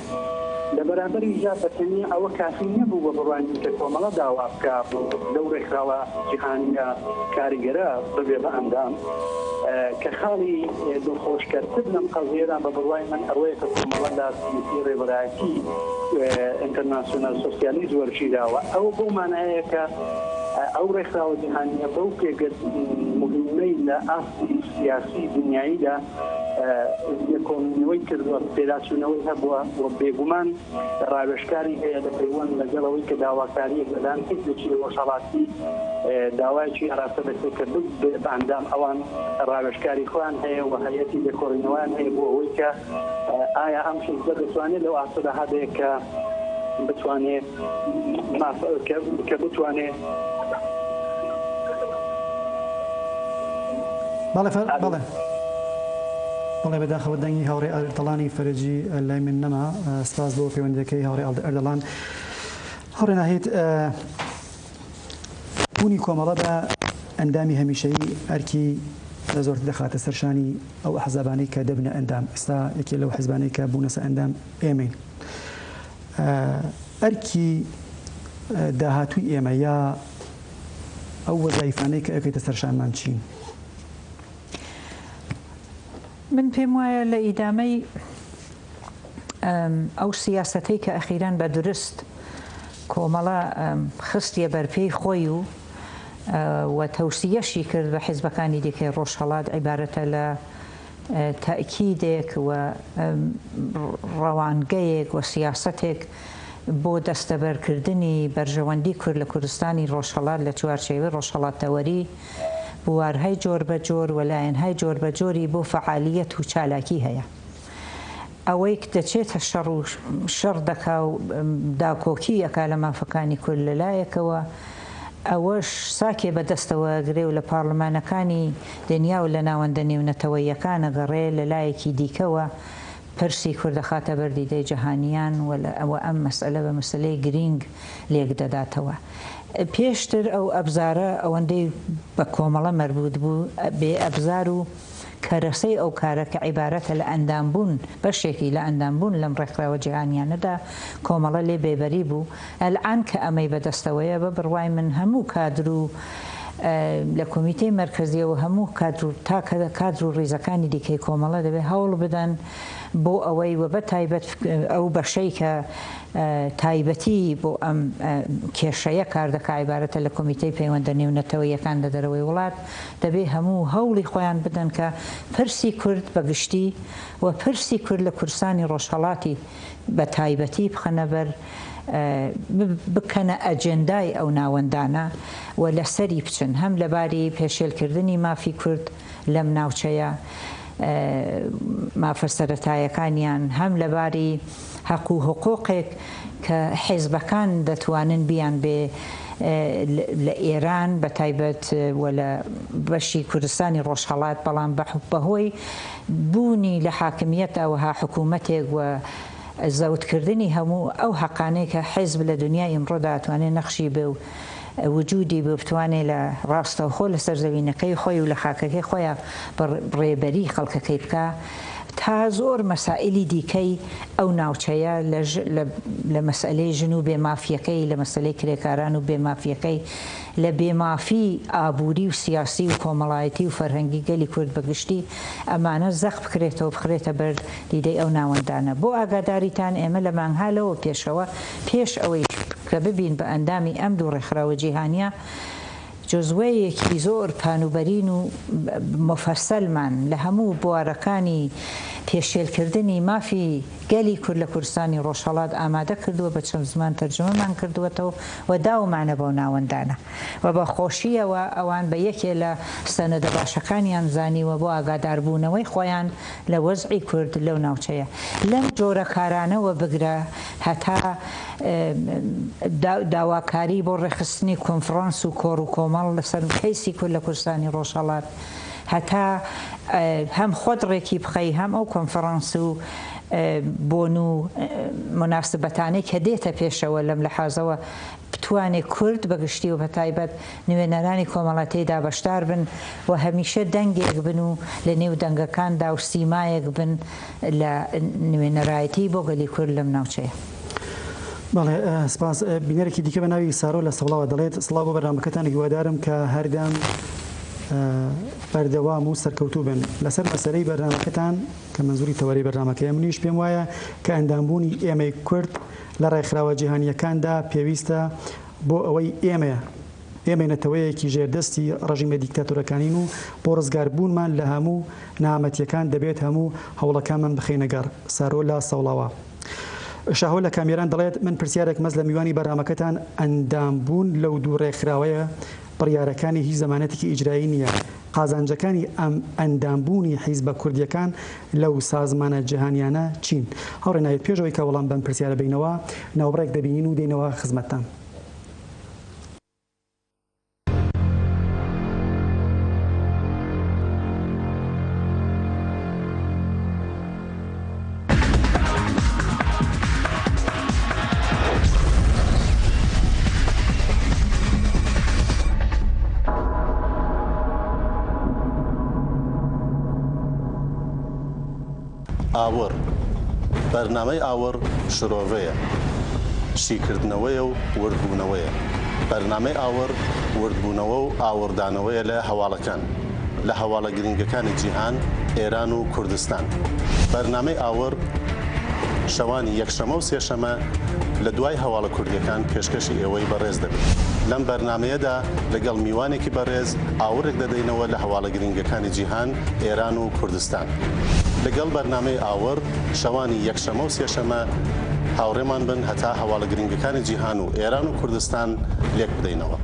Speaker 3: لە بەرامبەریشدا بە تەنیا ئەوە کافی نەبوو بە بڕوای من کە کۆمەڵە داوا بکا بۆ لەو ڕێکخراوە جیهانییە کاریگەرە ببێ بە ئەندام، کە خاڵی دڵخۆشکەرتر لەم قەزیەدا بە بڕوای من ئەوەیە کە کۆمەڵە لە کۆمیتەی ڕێبەرایەتی ئینتەرناسیۆنال سۆسیالیست وەرگیراوە. ئەوە بەو مانایەیە کە ئەو ڕێکخراوە جیهانییە بەو پێگە موهیمەی لە ئاستی سیاسی دنیاییدا لێکۆڵینەوەی کردووە، پێداچوونەوەی هەبووە و بێگومان ڕاوێژکاری هەیە لە پەیوەند لەگەڵ ئەوەی کە داواکارییەک لەلایەن حیزبێکی ڕۆژهەڵاتی داوایەکی ئاراستە دەکرێت کە ببێت بە ئەندام، ئەوان ڕاوێژکاری خۆیان هەیە و هەیئەتی لێکۆڵینەوەیان هەیە بۆ ئەوەی کە ئایا ئەم حیزبە دەتوانێت لەو ئاستەدا هەبێت کە بتوانێت ماف کە بتوانێت
Speaker 1: بەڵێ بەڵێ بەڵێ بەداخەوە دەنگی هاوڕێ ئەردەڵانی فەرەجی لای من نەما سپاس بۆ پەیوەندیەکەی هاوڕێ ئەردەڵان هاوڕێ ناهید بوونی کۆمەڵە بە ئەندامی هەمیشەیی ئەرکی زۆرتر دەخاتە سەر شانی ئەو ئەحزابانەی کە دەبنە ئەندام ئێستا یەکێ لەو حزبانەی کە بوونەسە ئەندام ئێمەین ئەرکی. داهاتووی ئێمە یا ئەو وەزایفانەی کە ئەکەیتە سەر شانمان چین؟
Speaker 2: من پێم وایە لە ئیدامەی ئەو سیاسەتەی کە ئەخیرەن بە دورست کۆمەڵە خستیە بەرپێی خۆی و و تەوسیەشی کرد بە حیزبەکانی دیکەی ڕۆژهەڵات عیبارەتە لە تەئکیدێک و ڕەوانگەیەک و سیاسەتێک بۆ دەستەبەرکردنی بەرژەوەندی کورد لە کوردستانی ڕۆژهەڵات لە چوارچێوەی ڕۆژهەڵاتتەوەری بوارهای جۆربەجۆر و لایەنهای جۆربەجۆری بۆ فەعالییەت و چالاکی هەیە. ئەوەی دەچێتە شەڕ و شەڕ دەکا و داکۆکی ئەکا لە مافەکانی کورد لە لایەکەوە، ئەوەش ساکێ بە دەستەوە ئەگرێ و لە پاڕلمانەکانی دنیا و لە ناوەندە نێونەتەوەییەکان ئەگەڕێ، لە لایەکی دیکەوە پرسی کورد ئەخاتە بەر دیدەی جەهانیان و و ئەم مەسئەلە بە مەسەلەی گرینگ لێک دەداتەوە. پێشتر ئەو ئەبزارە ئەوەندەی بە کۆمەڵە مەربووت بوو، بێ ئەبزار و کەرەسەی ئەو کارە کە عیبارەتە لە ئەندامبوون، بەشێکی لە ئەندامبوون لەم ڕێکخراوە جیهانیانەدا کۆمەڵە لێ بێبەری بوو، ئەلعان کە ئەمەی بەدەستەوەیە بە بڕوای من هەموو کادر و لە کۆمیتەی مەرکەزیەوە هەموو کادر و تا کادر و ڕیزەکانی دیکەی کۆمەڵە دەبێ هەوڵ بدەن بۆ ئەوەی و بە تایبەت ئەو بەشەی کە تایبەتی بۆ ئەم کێشەیە کار دەکا عیبارەتە لە کۆمیتەی پەیوەندە نێونەتەوەییەکان لە دەرەوەی وڵات دەبێ هەموو هەوڵی خۆیان بدەن کە پرسی کورد بە گشتی و پرسی کورد لە کوردستانی ڕۆژهەڵاتی بە تایبەتی بخەنە بەر بکەنە ئەجێندای ئەو ناوەندانە و لەسەری بچن هەم لە باری پێشێلکردنی مافی کورد لەم ناوچەیە مافە سەرەتایەکانیان هەم لە باری هەق و هقوقێک کە حیزبەکان دەتوانن بیان بێ لە ئێران بە تایبەت و لە بەشی کوردستانی ڕۆژهەڵات بەڵام بەهۆی بوونی لە حاکمیەتا وەها حکوومەتێک و زەوتکردنی هەموو ئەو هەقانەی کە حیزب لە دنیای ئیمڕۆدا ئەتوانێ نەخشی بێ و وجودی بێ و بتوانێ لە ڕاستەوخۆ لە سەرزەوینەکەی خۆی و لە خاکەکەی خۆیا ڕێبەری خەڵکەکەی بکا تا زۆر مەسائیلی دیکەی ئەو ناوچەیە لە لە مەسئەلەی ژن و بێ مافیەکەی، لە مەسەلەی کرێکاران و بێ مافیەکەی، لە بێ مافی ئابووری و سیاسی و کۆمەڵایەتی و فەرهەنگی گەلی کورد بە گشتی ئەمانە زەق بکرێتەوە بخرێتە بەر دیدەی ئەو ناوەندانە. بۆ ئاگاداریتان ئێمە لە مانگها لەوە پێشەوە پێش ئەوەی کە ببین بە ئەندامی ئەم دوو ڕێکخراوە جیهانیە جزوەیەکی زۆر پانوبەرین و موفەسەلمان لە هەموو بوارەکانی پێشێلکردنی مافی گەلی کورد لە کوردستانی ڕۆژهەڵات ئامادە کردووە بە چەند زمان تەرجومەمان کردووەتەوە و داومانە بەو ناوەندانە و بە خۆشییەوە ئەوان بە یەکێ لە سەنەدە باشەکانیان زانیوە بۆ ئاگاداربوونەوەی خۆیان لە وەزعی کورد لەو ناوچەیە لەم جۆرە کارانەوە بگرە هەتا داواکاری بۆ ڕێکخستنی کۆنفڕانس و کۆڕ و کۆمەڵ لەسەر کەیسی کورد لە کوردستانی ڕۆژهەڵات هەتا هەم خۆت ڕێکی بخەی هەم ئەو کۆنفڕانس و بۆن و موناسبەتانەی کە دێتە پێشەوە لەم لەحازەوە بتوانێ کورد بە گشتی و بە تایبەت نوێنەرانی کۆمەڵە تێیدا بەشدار بن و هەمیشە دەنگێک بن و لە نێو دەنگەکاندا و سیمایەک بن لە نوێنەرایەتی بۆ گەلی کورد لەم ناوچەیە.
Speaker 1: بەڵێ سپاس. بینەرێکی دیکە بە ناوی سارۆ لە سەوڵاوە دەڵێت، سڵاو بۆ بەرنامەکەتان هیوادارم کە هەردەم بەردەوام و سەرکەوتوو بن. لەسەر مەسەلەی بەرنامەکەتان کە مەنزوری تەوەرەی بەرنامەکەیە منیش پێم وایە کە ئەندامبوونی ئێمەی کورد لە ڕێکخراوە جیهانییەکاندا پێویستە بۆ ئەوەی ئێمە ئێمەی نەتەوەیەکی ژێردەستی ڕژیمە دیکتاتۆرەکانین و بۆ ڕزگاربوونمان لە هەموو نەهامەتییەکان دەبێت هەموو هەوڵەکانمان بخەینە گەڕ. سارۆ لە سەوڵاوا. شاهۆ لە کامێران دەڵێت، من پرسیارێکم هەس لە میوانی بەرنامەکەتان، ئەندامبوون لەو دوو ڕێکخراوەیە بڕیارەکانی هیچ زەمانەتێکی ئیجرایی نییە، قازانجەکانی ئەم ئەندامبوونی حیزبە کوردییەکان لەو سازمانە جیهانیانە چین؟ هاوڕێ ناهید پێش ئەوەی کە وەڵام بەم پرسیارە بەینەوە، ناوبڕێک دەبینین و دێینەوە خزمەتتان.
Speaker 4: ئاوڕ، بەرنامەی ئاوڕ شرۆڤەیە. شیکردنەوەیە و وردبوونەوەیە. بەرنامەی ئاوڕ وردبوونەوە و ئاوڕدانەوەیە لە هەواڵەکان. لە هەواڵە گرینگەکانی جیهان، ئێران و کوردستان. بەرنامەی ئاوڕ شەوانی یەکشەمە و سێشەمە لە دوای هەواڵە کوردیەکان پێشکەشی ئێوەی بەڕێز دەبێت. لەم بەرنامەیەدا لەگەڵ میوانێکی بەڕێز ئاوڕێک دەدەینەوە لە هەواڵە گرینگەکانی جیهان، ئێران و کوردستان. لەگەڵ بەرنامەی ئاوڕ شەوانی یەکشەمە و سێشەمە هاوڕێمان بن هەتا هەواڵە گرینگەکانی جیهان و ئێران و کوردستان لێک بدەینەوە.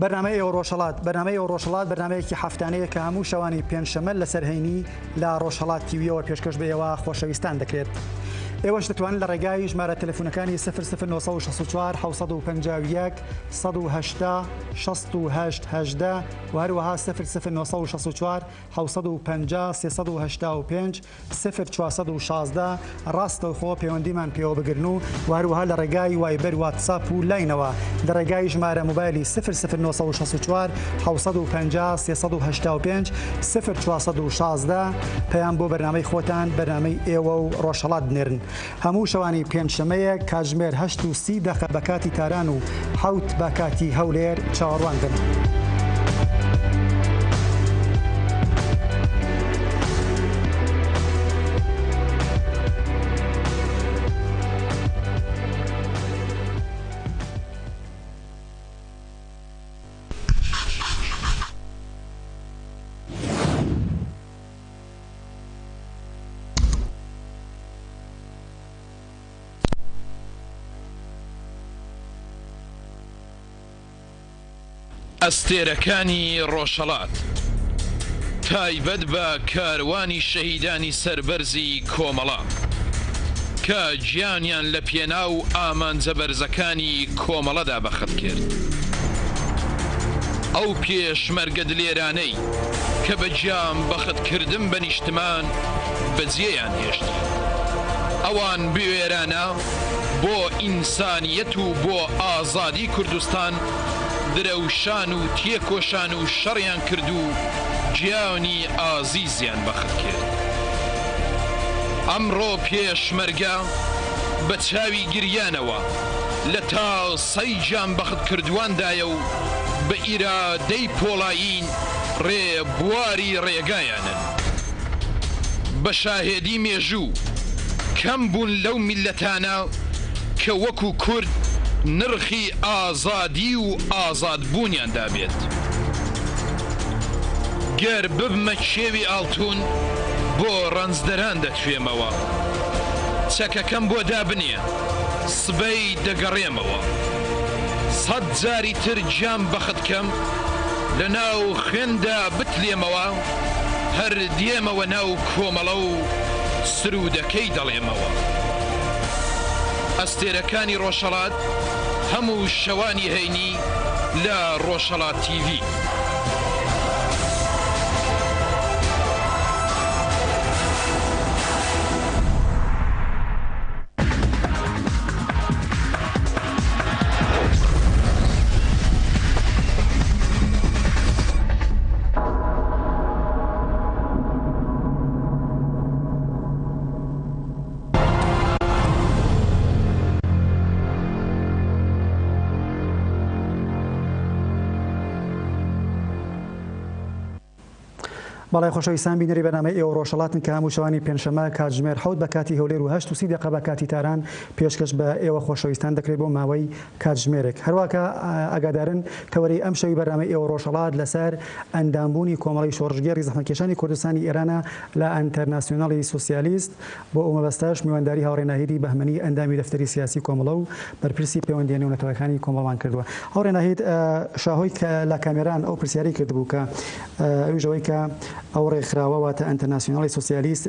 Speaker 1: بەرنامەی ئێوە ڕۆژهەڵات بەرنامەی ئێوە ڕۆژهەڵات بەرنامەیەکی هەفتانەیە کە هەموو شەوانی پێنجشەممە لەسەر هەینی لە ڕۆژهەڵات تیویەوە پێشکەش بە ئێوە خۆشەویستان دەکرێت. ئێوەش دەتوانن لە ڕێگای ژمارە تەلەفۆنەکانی 00964 751 180 68 18 و هەروەها 00964 750 385 0416 ڕاستەوخۆ پەیوەندیمان پێوە بگرن و و هەروەها لە ڕێگای وایبەر واتساپ و لاینەوە لە ڕێگای ژمارە مۆبایلی 00964 750 385 0416 پەیام بۆ بەرنامەی خۆتان بەرنامەی ئێوە و ڕۆژهەڵات بنێرن. هەموو شەوانی پێنجشەمەیەک کاتژمێر هەشت و سی دەقە بە کاتی تاران و حەوت بە کاتی هەولێر چاوەڕوان بن.
Speaker 5: ئەستێرەکانی ڕۆژهەڵات تایبەت بە کاروانی شەهیدانی سەربەرزی کۆمەڵە کە گیانیان لە پێناو ئامانجە بەرزەکانی کۆمەڵەدا بەخت کرد. ئەو پێشمەرگە دلێرانەی کە بە گیان بەخت کردن بە نیشتمان بەجێیان هێشتین. ئەوان بوێرانە بۆ ئینسانیەت و بۆ ئازادی کوردستان درەوشان و تێکۆشان و شەڕیان کرد و گیانی ئازیزیان بەخت کرد. ئەمڕۆ پێشمەرگە بە چاوی گریانەوە لە تاسەی گیانبەختکردوواندایە و بە ئیرادەی پۆڵایین ڕێبواری ڕێگایانن. بە شاهێدی مێژوو، کەم بوون لەو میللەتانە کە وەکو کورد نرخی ئازادی و ئازادبوونیان دابێت. گەر ببمە کێوی ئاڵتون بۆ ڕەنجدەران دەتوێمەوە. چەکەکەم بۆ دابنێ سبەی دەگەڕێمەوە. سەت جاری تر گیان بەخت کەم لە ناو خوێندا بتلێمەوە هەر دێمەوە ناو کۆمەڵە و سروودەکەی دەڵێمەوە. ئەستێرەکانی ڕۆژهەڵات هەموو شەوانی هەینی لە ڕۆژهەڵات تیڤی.
Speaker 1: بەڵێ خۆشەویستان بینەری بەرنامەی ئێوە ڕۆژهەڵاتن کە هەموو شەوانی پێنجشەممە کاتژمێر حەوت بە کاتی هەولێر و هەشت و سی دەقە بە کاتی تاران پێشکەش بە ئێوە خۆشەویستان دەکرێت بۆ ماوەی کاتژمێرێک. هەروا کە ئاگادارن تەوەرەی ئەمشەوی بەرنامەی ئێوە ڕۆژهەڵات لەسەر ئەندامبوونی کۆمەڵەی شۆڕشگێڕی زەحمەتکێشانی کوردستانی ئێرانە لە ئەنتەرناسیۆناڵی سوسیالیست. بۆ ئەو مەبەستەش میوانداری هاوڕێ ناهیدی بەهمەنی ئەندامی دەفتەری سیاسی کۆمەڵە و بەرپرسی پەیوەندییە نێونەتەوەیەکانی کۆمەڵمان کردووە. هاوڕێ ناهید شاهۆی کە لە کامێران ئەو پرسیارەی کردبوو کە ئەویش ئەوەی کە ئەو ڕێکخراوە واتە ئەنتەرناسیۆناڵی سوسیالیست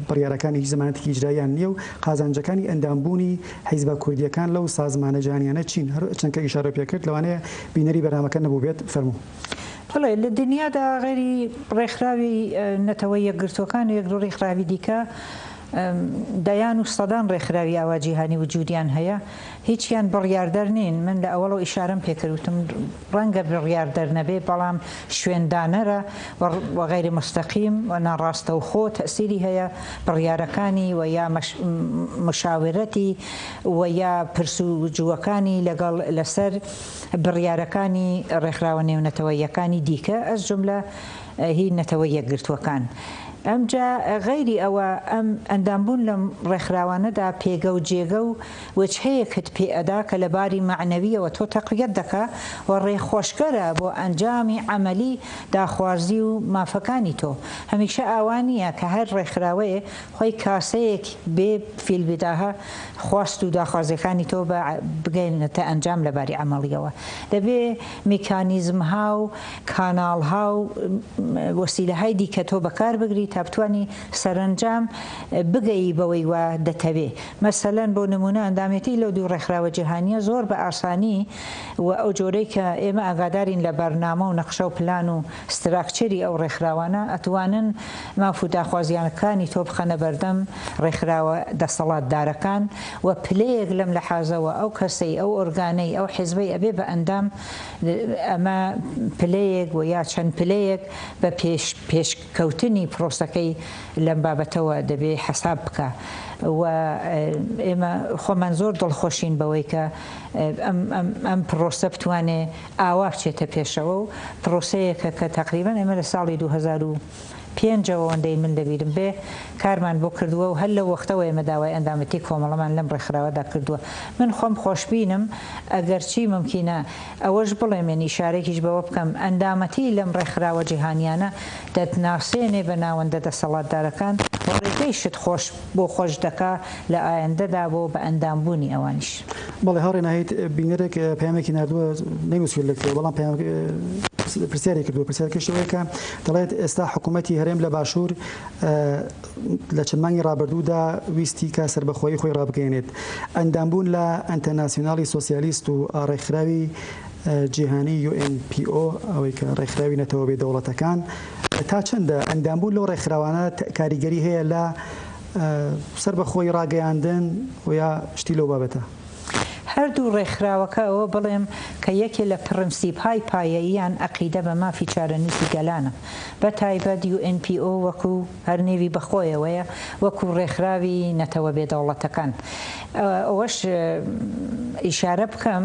Speaker 1: بڕیارەکانی هیچ زەمانەتێکی ئیجراییان نییە و قازانجەکانی ئەندامبوونی حیزبە کوردییەکان لەو سازمانە جیهانییانە چین؟ هەر چەند کە ئیشارەو پێ کرد لەوانەیە بینەری بەرنامەکە نەبووبێت، فەرموو.
Speaker 2: بەڵێ، لە دنیادا غەیری ڕێکخراوی نەتەوە یەکگرتووەکان و یەک دوو ڕێکخراوی دیکە دەیان و سەدان ڕێکخراوی ئاوا جیهانی وجوودیان هەیە، هیچیان بڕیاردەر نین، من لە ئەوەڵەوە ئیشارەم پێ کرد وتم ڕەنگە بڕیاردەر نەبێ بەڵام شوێندانەرە و غەیر موستەقیم و ناڕاستەوخۆ تەئسیری هەیە بڕیارەکانی و یا مشاورەتی و یا پرس و جووەکانی لەگەڵ لەسەر بڕیارەکانی ڕێکخراوە نێونەتەوەییەکانی دیکە ئەز جوملە هی نەتەوە یەکگرتووەکان. ئەمجا غەیری ئەوە ئەم ئەندامبوون لەم ڕێکخراوانەدا پێگە و جێگە و وجهەیەکت پێ ئەدا کە لە باری مەعنەوییەوە تۆ تەقویەت دەکا و ڕێخۆشکەرە بۆ ئەنجامی عەمەلی داخوازی و مافەکانی تۆ. هەمیشە ئاوا نییە کە هەر ڕێکخراوەیەک خۆی کاسەیەک بێ فیلبداهە خواست و داخوازیەکانی تۆ بە بگەینێتە ئەنجام لە باری عەمەڵیەوە. دەبێ میکانیزمها و کاناڵها و وەسیلەهای دیکە تۆ بەکار بگری تا بتوانی سەرەنجام بگەیی بەوەی وا دەتەوێ. مەسەلەن بۆ نموونە ئەندامێتی لەو دوو ڕێکخراوە جیهانییە زۆر بە ئاسانی و ئەو جۆرەی کە ئێمە ئاگادارین لە بەرنامە و نەخشە و پلان و ستراکچەری ئەو ڕێکخراوانە ئەتوانن ماف و داخوازییەکانی تۆ بخەنە بەردەم ڕێکخراوە دەسەڵاتدارەکان و پلەیەک لەم لەحازەوە ئەو کەسەی ئەو ئۆرگانەی ئەو حیزبەی ئەبێ بە ئەندام ئەمە پلەیەک و یا چەند پلەیەک بە پێش پێشکەوتنی پرۆسەکەی لەم بابەتەوە دەبێ حەساب بکا و ئێمە خۆمان زۆر دڵخۆشین بەوەی کە ئەم ئەم ئەم پرۆسە بتوانێ ئاوا بچێتە پێشەوە و پرۆسەیەکە کە تەقریبەن ئێمە لە ساڵی 2005 ەوە ئەوەندەی من لەبیرم بێ کارمان بۆ کردووە و هەر لەو وەختەوە ئێمە داوای ئەندامەتی کۆمەڵەمان لەم ڕێکخراوەدا کردووە. من خۆم خۆشبینم ئەگەرچی مومکینە ئەوەش بڵێم یانی ئیشارەیەکیش بەوە بکەم ئەندامەتی لەم ڕێکخراوە جیهانیانە دەتناسێنێ بە ناوەندە دەسەڵاتدارەکان و ڕێگەیشت خۆش بۆ خۆش دەکا لە ئایەندەدا بۆ بە ئەندام بوونی ئەوانیش.
Speaker 1: بەڵێ هاوڕێ ناهید بینەرێک پەیامێکی ناردووە نەینووسیوە لە کوێ بەڵام پەیام پرسیاری کردووە پرسیارەکەشی ئەوەیە کە دەڵێت ئێستا حکوومەتی هەرێم لە باشوور لە چەند مانگی ڕابردوودا ویستی کە سەربەخۆیی خۆی ڕابگەیەنێت. ئەندامبوون لە ئەنتەرناسیۆناڵی سۆسیالیست و ڕێکخراوی جیهانی UNPO، ئەوەی کە ڕێکخراوی نەتەوە بێ دەوڵەتەکان، تا چەندە ئەندامبوون لەو ڕێکخراوانە کاریگەری هەیە لە سەربەخۆیی ڕاگەیاندن و یا شتی لەو بابەتە؟
Speaker 2: هەردوو ڕێکخراوەکە ئەوە بڵێم کە یەکێ لە پڕنسیپهای پایەییان عەقیدە بە مافی چارەنووسی گەلانە بە تایبەت UNPO وەکو هەر نێوی بە خۆیەوەیە وەکو ڕێکخراوی نەتەوە بێ دەوڵەتەکان ئەوەش ئیشارە بکەم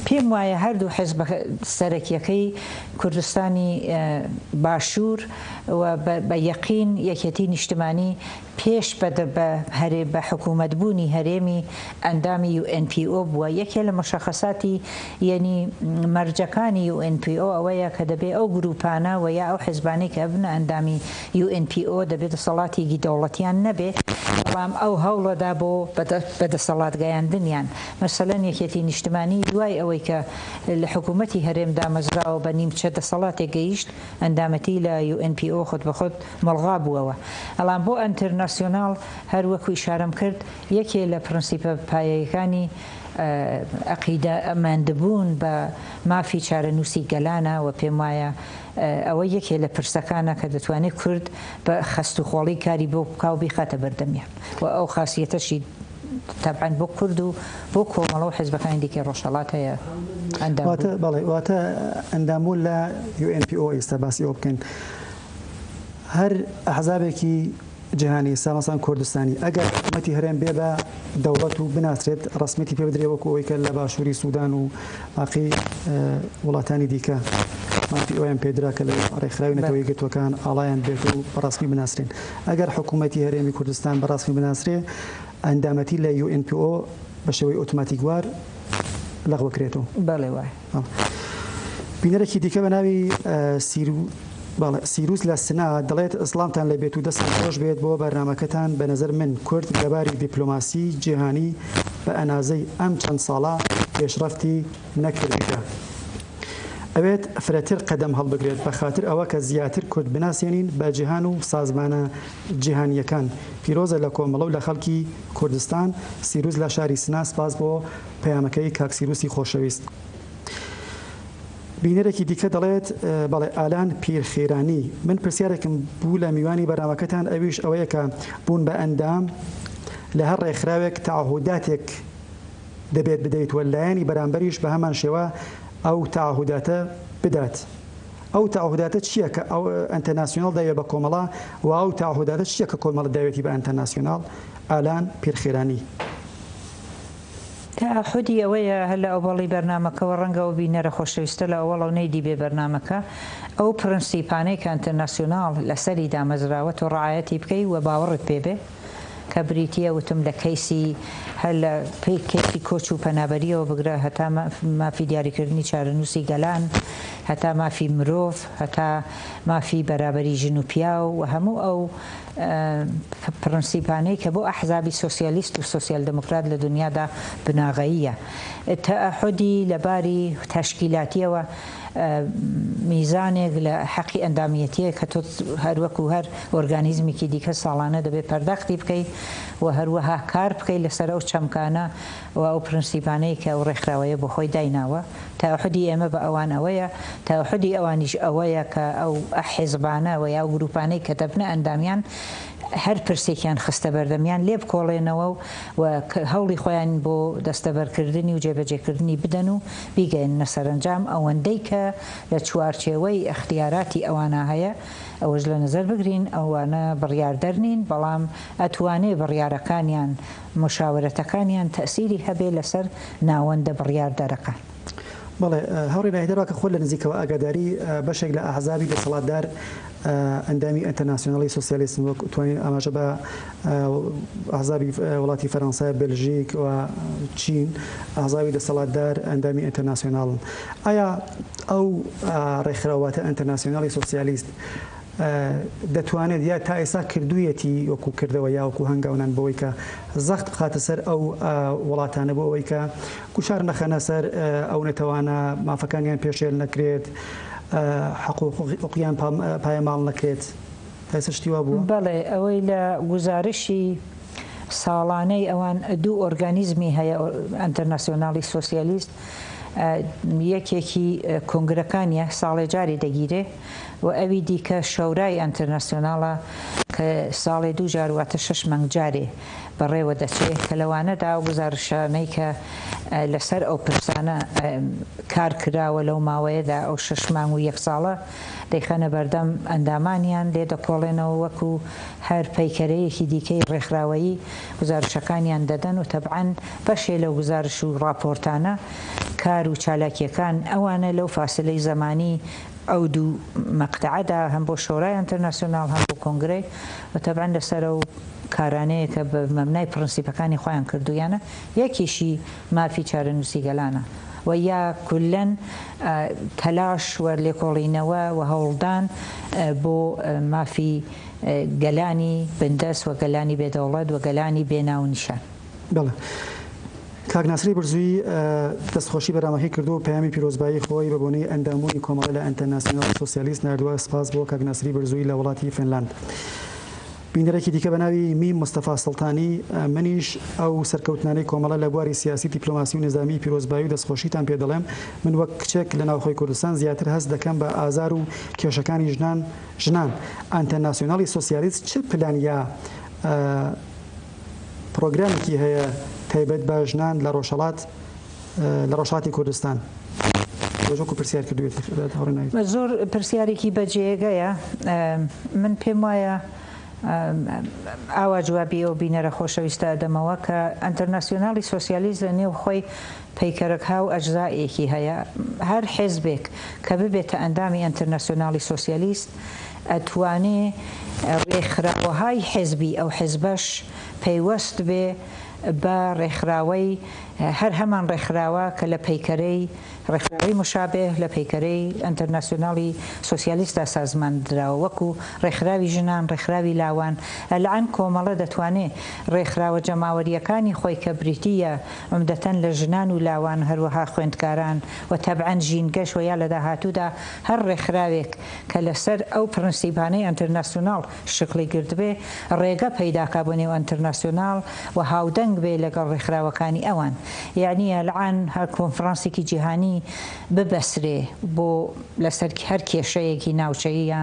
Speaker 2: پێم وایە هەردوو حزبە سەرەکیەکەی کوردستانی باشوور و بە یەقین یەکێتی نیشتمانی پێش بە بە هەرێ بە حکوومەت بوونی هەرێمی ئەندامی UNPO بووە، یەکێ لە موشەخەساتی یەنی مەرجەکانی UNPO ئەوەیە کە دەبێ ئەو گرووپانە وە یا ئەو حیزبانەی کە ئەبنە ئەندامی UNPO دەبێ دەسەڵاتێکی دەوڵەتیان نەبێ بەڵام ئەو هەوڵەدا بۆ بە دەسەڵات گەیاندنیان مەسەلەن یەکێتی نیشتمانی دوای ئەوەی کە لە حکوومەتی هەرێم دامەزراوە بە نیمچە دەسەڵاتێک گەیشت ئەندامەتی لە UNPO خود بە خود مڵغا بووەوە. ئەڵام بۆ ئەنترناسیۆناڵ هەر وەکو ئیشارەم کرد یەکێ لە پرنسیپە پایەیەکانی ئەقیدە مەندبوون بە مافی چارەنووسی گەلانە و پێم وایە ئەوە یەکێ لە پرسەکانە کە دەتوانێ کورد بە خەست و خۆڵی کاری بۆ بکا و بیخاتە بەردەمیان و ئەو خاسیەتەشی تەبعەن بۆ کورد و بۆ کۆمەڵە و حیزبەکانی دیکەی ڕۆژهەڵات هەیە ئەندام
Speaker 1: واتە بەڵێ واتە ئەندامبوون لە UNPO ئێستا باسی ئەوە بکەین هەر ئەحزابێکی جیهانی ئێستا مەسەڵەن کوردستانی ئەگەر حکوومەتی هەرێم بێ بە دەوڵەت و بناسرێت ڕەسمیەتی پێ بدرێ وەکو ئەوەی کە لە باشووری سوودان و باقی وڵاتانی دیکە. مافی ئەویان پێدرا کە لە ڕێکخراوی نەتەوە یەکگرتووەکان ئاڵایان بێت و بەڕسمی بناسرێن. ئەگەر حکوومەتی هەرێمی کوردستان بەڕسمی بناسرێ، ئەندامەتی لە UNPO بە شێوەی ئۆتۆماتیکوار لەغوە کرێتەوە.
Speaker 2: بەڵێ وایە.
Speaker 1: بینەرێکی دیکە بە ناوی سیرو بەڵێ سیروس لە سنە دەڵێت سڵامتان لێ بێت و دەستتان خۆش بێت بۆ بەرنامەکەتان بە نەزەر من کورد لە باری دیپلۆماسی جیهانی بە ئەنازەی ئەم چەند ساڵە پێشڕەفتی نەکردگە ئەوێت فرەتر قەدەم هەڵبگرێت بە خاتر ئەوە کە زیاتر کورد بناسێنین بە جیهان و سازمانە جیهانیەکان پیرۆزە لە کۆمەڵە و لە خەڵکی کوردستان سیروس لە شاری سنە سپاس بۆ پەیامەکەی کاک سیروسی خۆشەویست. بینەرێکی دیکە دەڵێت، بەڵێ ئالان پیرخێرانی، من پرسیارێکم بوو لە میوانی بەرنامەکەتان ئەویش ئەوەیە کە بوون بە ئەندام لە هەر ڕێکخراوێک تەعەهوداتێک دەبێت بدەیت و لایەنی بەرامبەریش بە هەمان شێوە ئەو تەعەهوداتە بدات. ئەو تەعەهوداتە چییە کە ئەو ئەنتەرناسیۆناڵ داویە بە کۆمەڵە و ئەو تەعەهوداتە چییە کە کۆمەڵە داوێتی بە ئەنتەرناسیۆناڵ؟ ئالان پیرخێرانی.
Speaker 2: تەعەحودی ئەوەیە هەر لە ئەوەڵی بەرنامەکەوە ڕەنگە ئەو بینەرە خۆشەویستە لە ئەوەڵەو نەیدیبێ بەرنامەکە، ئەو پرنسیپانەی کە ئەنتەرناسیوناڵ لەسەری دامەزراوە تۆ ڕعایەتی بکەی و باوەڕت پێ بێ کە بریتیە وتم لە کەیسی هەر لە پێی کەیسی کۆچ و پەنابەریەوە بگرە هەتا مافی دیاریکردنی چارەنووسی گەلان هەتا مافی مرۆڤ هەتا مافی بەرابەری ژن و پیاو و هەموو ئەو پرنسیپانەی کە بۆ ئەحزابی سۆسیالیست و سۆسیال دێموکرات لە دونیادا بناغەییە. تەئەحودی لە باری تەشکیلاتییەوە میزانێک لە حەقی ئەندامیەتییە کە تۆ هەر وەکوو هەر ئۆرگانیزمێکی دیکە ساڵانە دەبێ پەرداختی بکەی و هەروەها کار بکەی لەسەر ئەو چەمکانە و ئەو پرنسیپانەی کە ئەو ڕێکخراوەیە بۆ خۆی دایناوە. تەئەحودی ئێمە بە ئەوان ئەوەیە، تەئەحودی ئەوانیش ئەوەیە کە ئەو حیزبانە و یا ئەو گرووپانەی کە دەبنە ئەندامیان هەر پرسێکیان خستە بەردەمیان لێبکۆڵێنەوە و هەوڵی خۆیان بۆ دەستەبەرکردنی و جێبەجێکردنی بدەن و بیگەیەننە سەرەنجام ئەوەندەی کە لە چوارچێوەی ئیختیاراتی ئەوانا هەیە ئەوەش لە نەزەر بگرین ئەوانە بڕیاردەر نین بەڵام ئەتوانێ بڕیارەکانیان مشاورەتەکانیان تەئسیری هەبێ لەسەر ناوەندە بڕیاردەرەکان.
Speaker 1: بەڵێ هاوڕێ ناهیدە ڕاکە خۆت لە نزیکەوە ئاگاداری بەشێک لە ئەحزابی دەسەڵاتدار ئەندامی ئەنتەرناسیۆنالی سۆسیالیستن وەک توانین ئاماژە بە ئەحزابی وڵاتی فەرەنسا، بەلژیک و چین ئەحزابی دەسەڵاتدار ئەندامی ئەنتەرناسیۆناڵن. ئایا ئەو ڕێکخراوە واتە ئەنتەرناسیۆنالی سۆسیالیست دەتوانێت یا تا ئێستا کردوویەتی وەکو کردەوە یا وەکو هەنگاونان بەوەی کە زەخت بخاتە سەر ئەو وڵاتانە بۆ ئەوەی کە گوشار نەخەنە سەر ئەو نەتەوانە مافەکانیان پێشێل نەکرێت حەق و حقوقیان پایەماڵ نەکرێت تا ئێستا شتی وا بووە؟
Speaker 2: بەڵێ ئەوەی لە گوزارشی ساڵانەی ئەوان دوو ئۆرگانیزمی هەیە ئەنتەرناسیۆنالی سۆسیالیست یەکێکی کۆنگرەکانیە ساڵێ جارێ دەگیرێ و ئەوی دیکە شەورای ئەنترناسیۆناڵە کە ساڵێ دوو جار واتە شەش مانگ جارێ بەڕێوە دەچێ کە لەوانەدا ئەو گوزارشانەی کە لە سەر ئەو پرسانە کار کراوە لەو ماوەیەدا ئەو شەش مانگ و یەک ساڵە دەیخەنە بەردەم ئەندامانیان لێ دەکۆڵێنەوە وەکوو هەر پەیکەرەیەکی دیکەی ڕێکخراوەیی گوزارشەکانیان دەدەن و تەبعەن بەشێ لەو گوزارش و ڕاپۆرتانە کار و چالاکیەکان ئەوانە لەو فاسلەی زەمانی ئەو دوو مەقتەعەدا هەم بۆ شۆرای ئەنتەرناسیۆناڵ هەم بۆ کۆنگرەی و تەبعەن لەسەر ئەو کارانەیە کە بە مەبنای پڕنسیپەکانی خۆیان کردوویانە یەکیشی مافی چارەنووسی گەلانە و یا کولەن تەلاش و لێکۆڵینەوە و هەوڵدان بۆ مافی گەلانی بندەست و گەلانی بێ دەوڵەت و گەلانی بێ ناو و نیشان.
Speaker 1: بەڵێ. کاک ناسری برزویی دەستخۆشی بەرنامەکەی کردووە و پەیامی پیرۆزبایی خۆی بە بۆنەی ئەندامبوونی کۆمەڵە لە ئەنتەرناسیۆناڵ سۆسیالیست ناردووە، سپاس بۆ کاک ناسری برزویی لە وڵاتی فنلاند. بینەرێکی دیکە بە ناوی میم مستەفا سوڵتانی، منیش ئەو سەرکەوتنانەی کۆمەڵە لە بواری سیاسی، دیپلۆماسی و نیزامی پیرۆزبایی و دەستخۆشیتان پێ دەڵێم. من وەک کچێک لە ناوخۆی کوردستان زیاتر هەست دەکەم بە ئازار و کێشەکانی ژنان ژنان. ئەنتەرناسیۆناڵی سۆسیالیست چ پلان یا پڕۆگرامێکی هەیە تایبەت بە ژنان لە ڕۆژهەڵات لە ڕۆژهەڵاتی کوردستان؟ بەش وەکو پرسیار کردوویەتی هاوڕێ ناوید.
Speaker 2: زۆر پرسیارێکی بەجێگەیە. من پێم وایە. ئاوا جوابی ئەو بینەرە خۆشەویستە ئەدەمەوە کە ئەنتەرناسیۆنالی سۆسیالیست لە نێو خۆی پەیکەرەکها و ئەجزائێکی هەیە. هەر حێزبێک کە ببێتە ئەندامی ئەنتەرناسیۆنالی سۆسیالیست ئەتوانێ ڕێکخراوەهای حێزبی ئەو حێزبەش پەیوەست بێ بە ڕێکخراوەی هەر هەمان ڕێکخراوە کە لە پەیکەرەی ڕێکخراوەی مشابه لە پەیکەرەی ئەنتەرناسیۆنالی سۆسیالیستدا سازمان دراوە وەکو ڕێکخراوی ژنان، ڕێکخراوی لاوان. ئەلئان کۆمەڵە دەتوانێ ڕێکخراوە جەماوەرییەکانی خۆی کە بریتی یە عومدەتەن لە ژنان و لاوان هەروەها خوێندکاران و تەبعەن ژینگەش و یا لە داهاتوودا هەر ڕێکخراوێک کە لە سەر ئەو پرنسیپانەی ئەنتەرناسیۆناڵ شکڵی گرتبێ ڕێگە پەیدا کا بۆ نێو ئەنتەرناسیۆناڵ و هاودەنگ بێ لەگەڵ ڕێکخراوەکانی ئەوان یەعنی ئەلعان هەر کۆنفرانسێکی جیهانی ببەسرێ بۆ لەسەر هەر کێشەیەکی ناوچەیی یا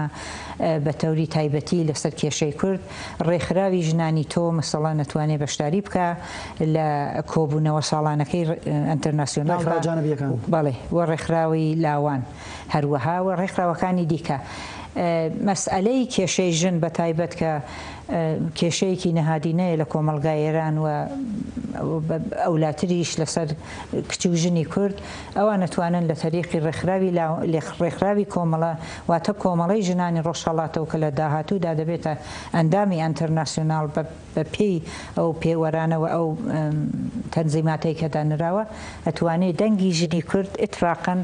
Speaker 2: بە تەوری تایبەتی لەسەر کێشەی کورد ڕێکخراوی ژنانی تۆ مەسەڵەن ئەتوانێ بەشداری بکا لە کۆبوونەوە ساڵانەکەی ئەنتەرناسیۆناڵدا
Speaker 1: ڕێکخراوە جانبیەکان.
Speaker 2: بەڵێ و ڕێکخراوی لاوان هەروەها و ڕێکخراوەکانی دیکە. مەسئەلەی کێشەی ژن بە تایبەت کە کێشەیەکی نەهادینەیە لە کۆمەڵگای ئێران و ئەولاتریش لەسەر کچ و ژنی کورد، ئەوان ئەتوانن لە تەریقی ڕێکخراوی ڕێکخراوی کۆمەڵە واتە کۆمەڵەی ژنانی ڕۆژهەڵاتەوە کە لە داهاتوودا دەبێتە ئەندامی ئەنتەرناسیۆناڵ بە بە پێی ئەو پێوەرانە و ئەو تەنزیماتەی کە دانراوە ئەتوانێ دەنگی ژنی کورد ئیتفاقەن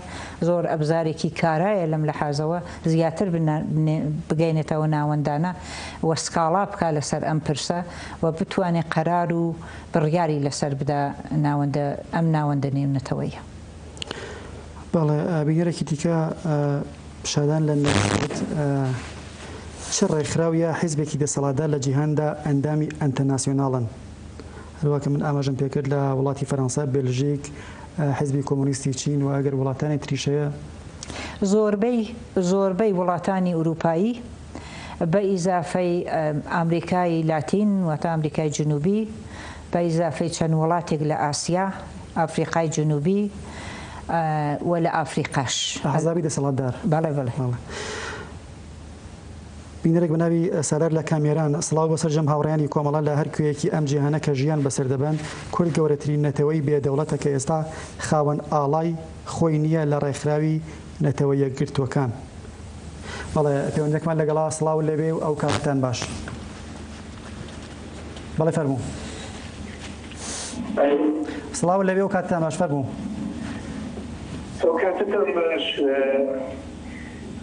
Speaker 2: زۆر ئەبزارێکی کارایە لەم لەحازەوە زیاتر بگەینێتە ئەو ناوەندانە و سکاڵا بکا لەسەر ئەم پرسە و بتوانێ قەرار و بڕیاری لەسەر بدا ناوەندە ئەم ناوەندە نێونەتەوەیە.
Speaker 1: بەڵێ بینەرێکی دیکە شادان لە نەوسوود چ ڕێکخراو یا حیزبێکی دەسەڵاتدار لە جیهاندا ئەندامی ئەنتەرناسیۆناڵن؟ هەروا کە من ئاماژەم پێکرد لە وڵاتی فەرەنسا، بێلژیک، حیزبی کۆمۆنیستی چین و ئەگەر وڵاتانی تریش هەیە.
Speaker 2: زۆربەی زۆربەی وڵاتانی ئورووپایی بە ئیزافەی ئامریکای لاتین واتە ئامریکای جنوبی، بە ئیزافەی چەند وڵاتێک لە ئاسیا، ئافریقای جنوبی و لە ئافریقاش.
Speaker 1: ئەحزابی دەسەڵاتدار.
Speaker 2: بەڵێ بەڵێ.
Speaker 1: بەڵێ. بینەرێک بە ناوی سالار لە کامێران، سڵاو بۆ سەرجەم هاوڕێیانی کۆمەڵە لە هەر کوێیەکی ئەم جیهانە کە ژیان بەسەر دەبەن، کورد گەورەترین نەتەوەی بێ دەوڵەتە کە ئێستا خاوەن ئاڵای خۆی نییە لە ڕێکخراوی نەتەوە یەکگرتووەکان. بەڵێ پەیوەندیەکمان لەگەڵا سڵاو لێبێ و ئەو کاتتان باش. بەڵێ فەرموو. سڵاو لەوێ و کاتتان باش فەرموو.
Speaker 6: ئەو کاتتان باش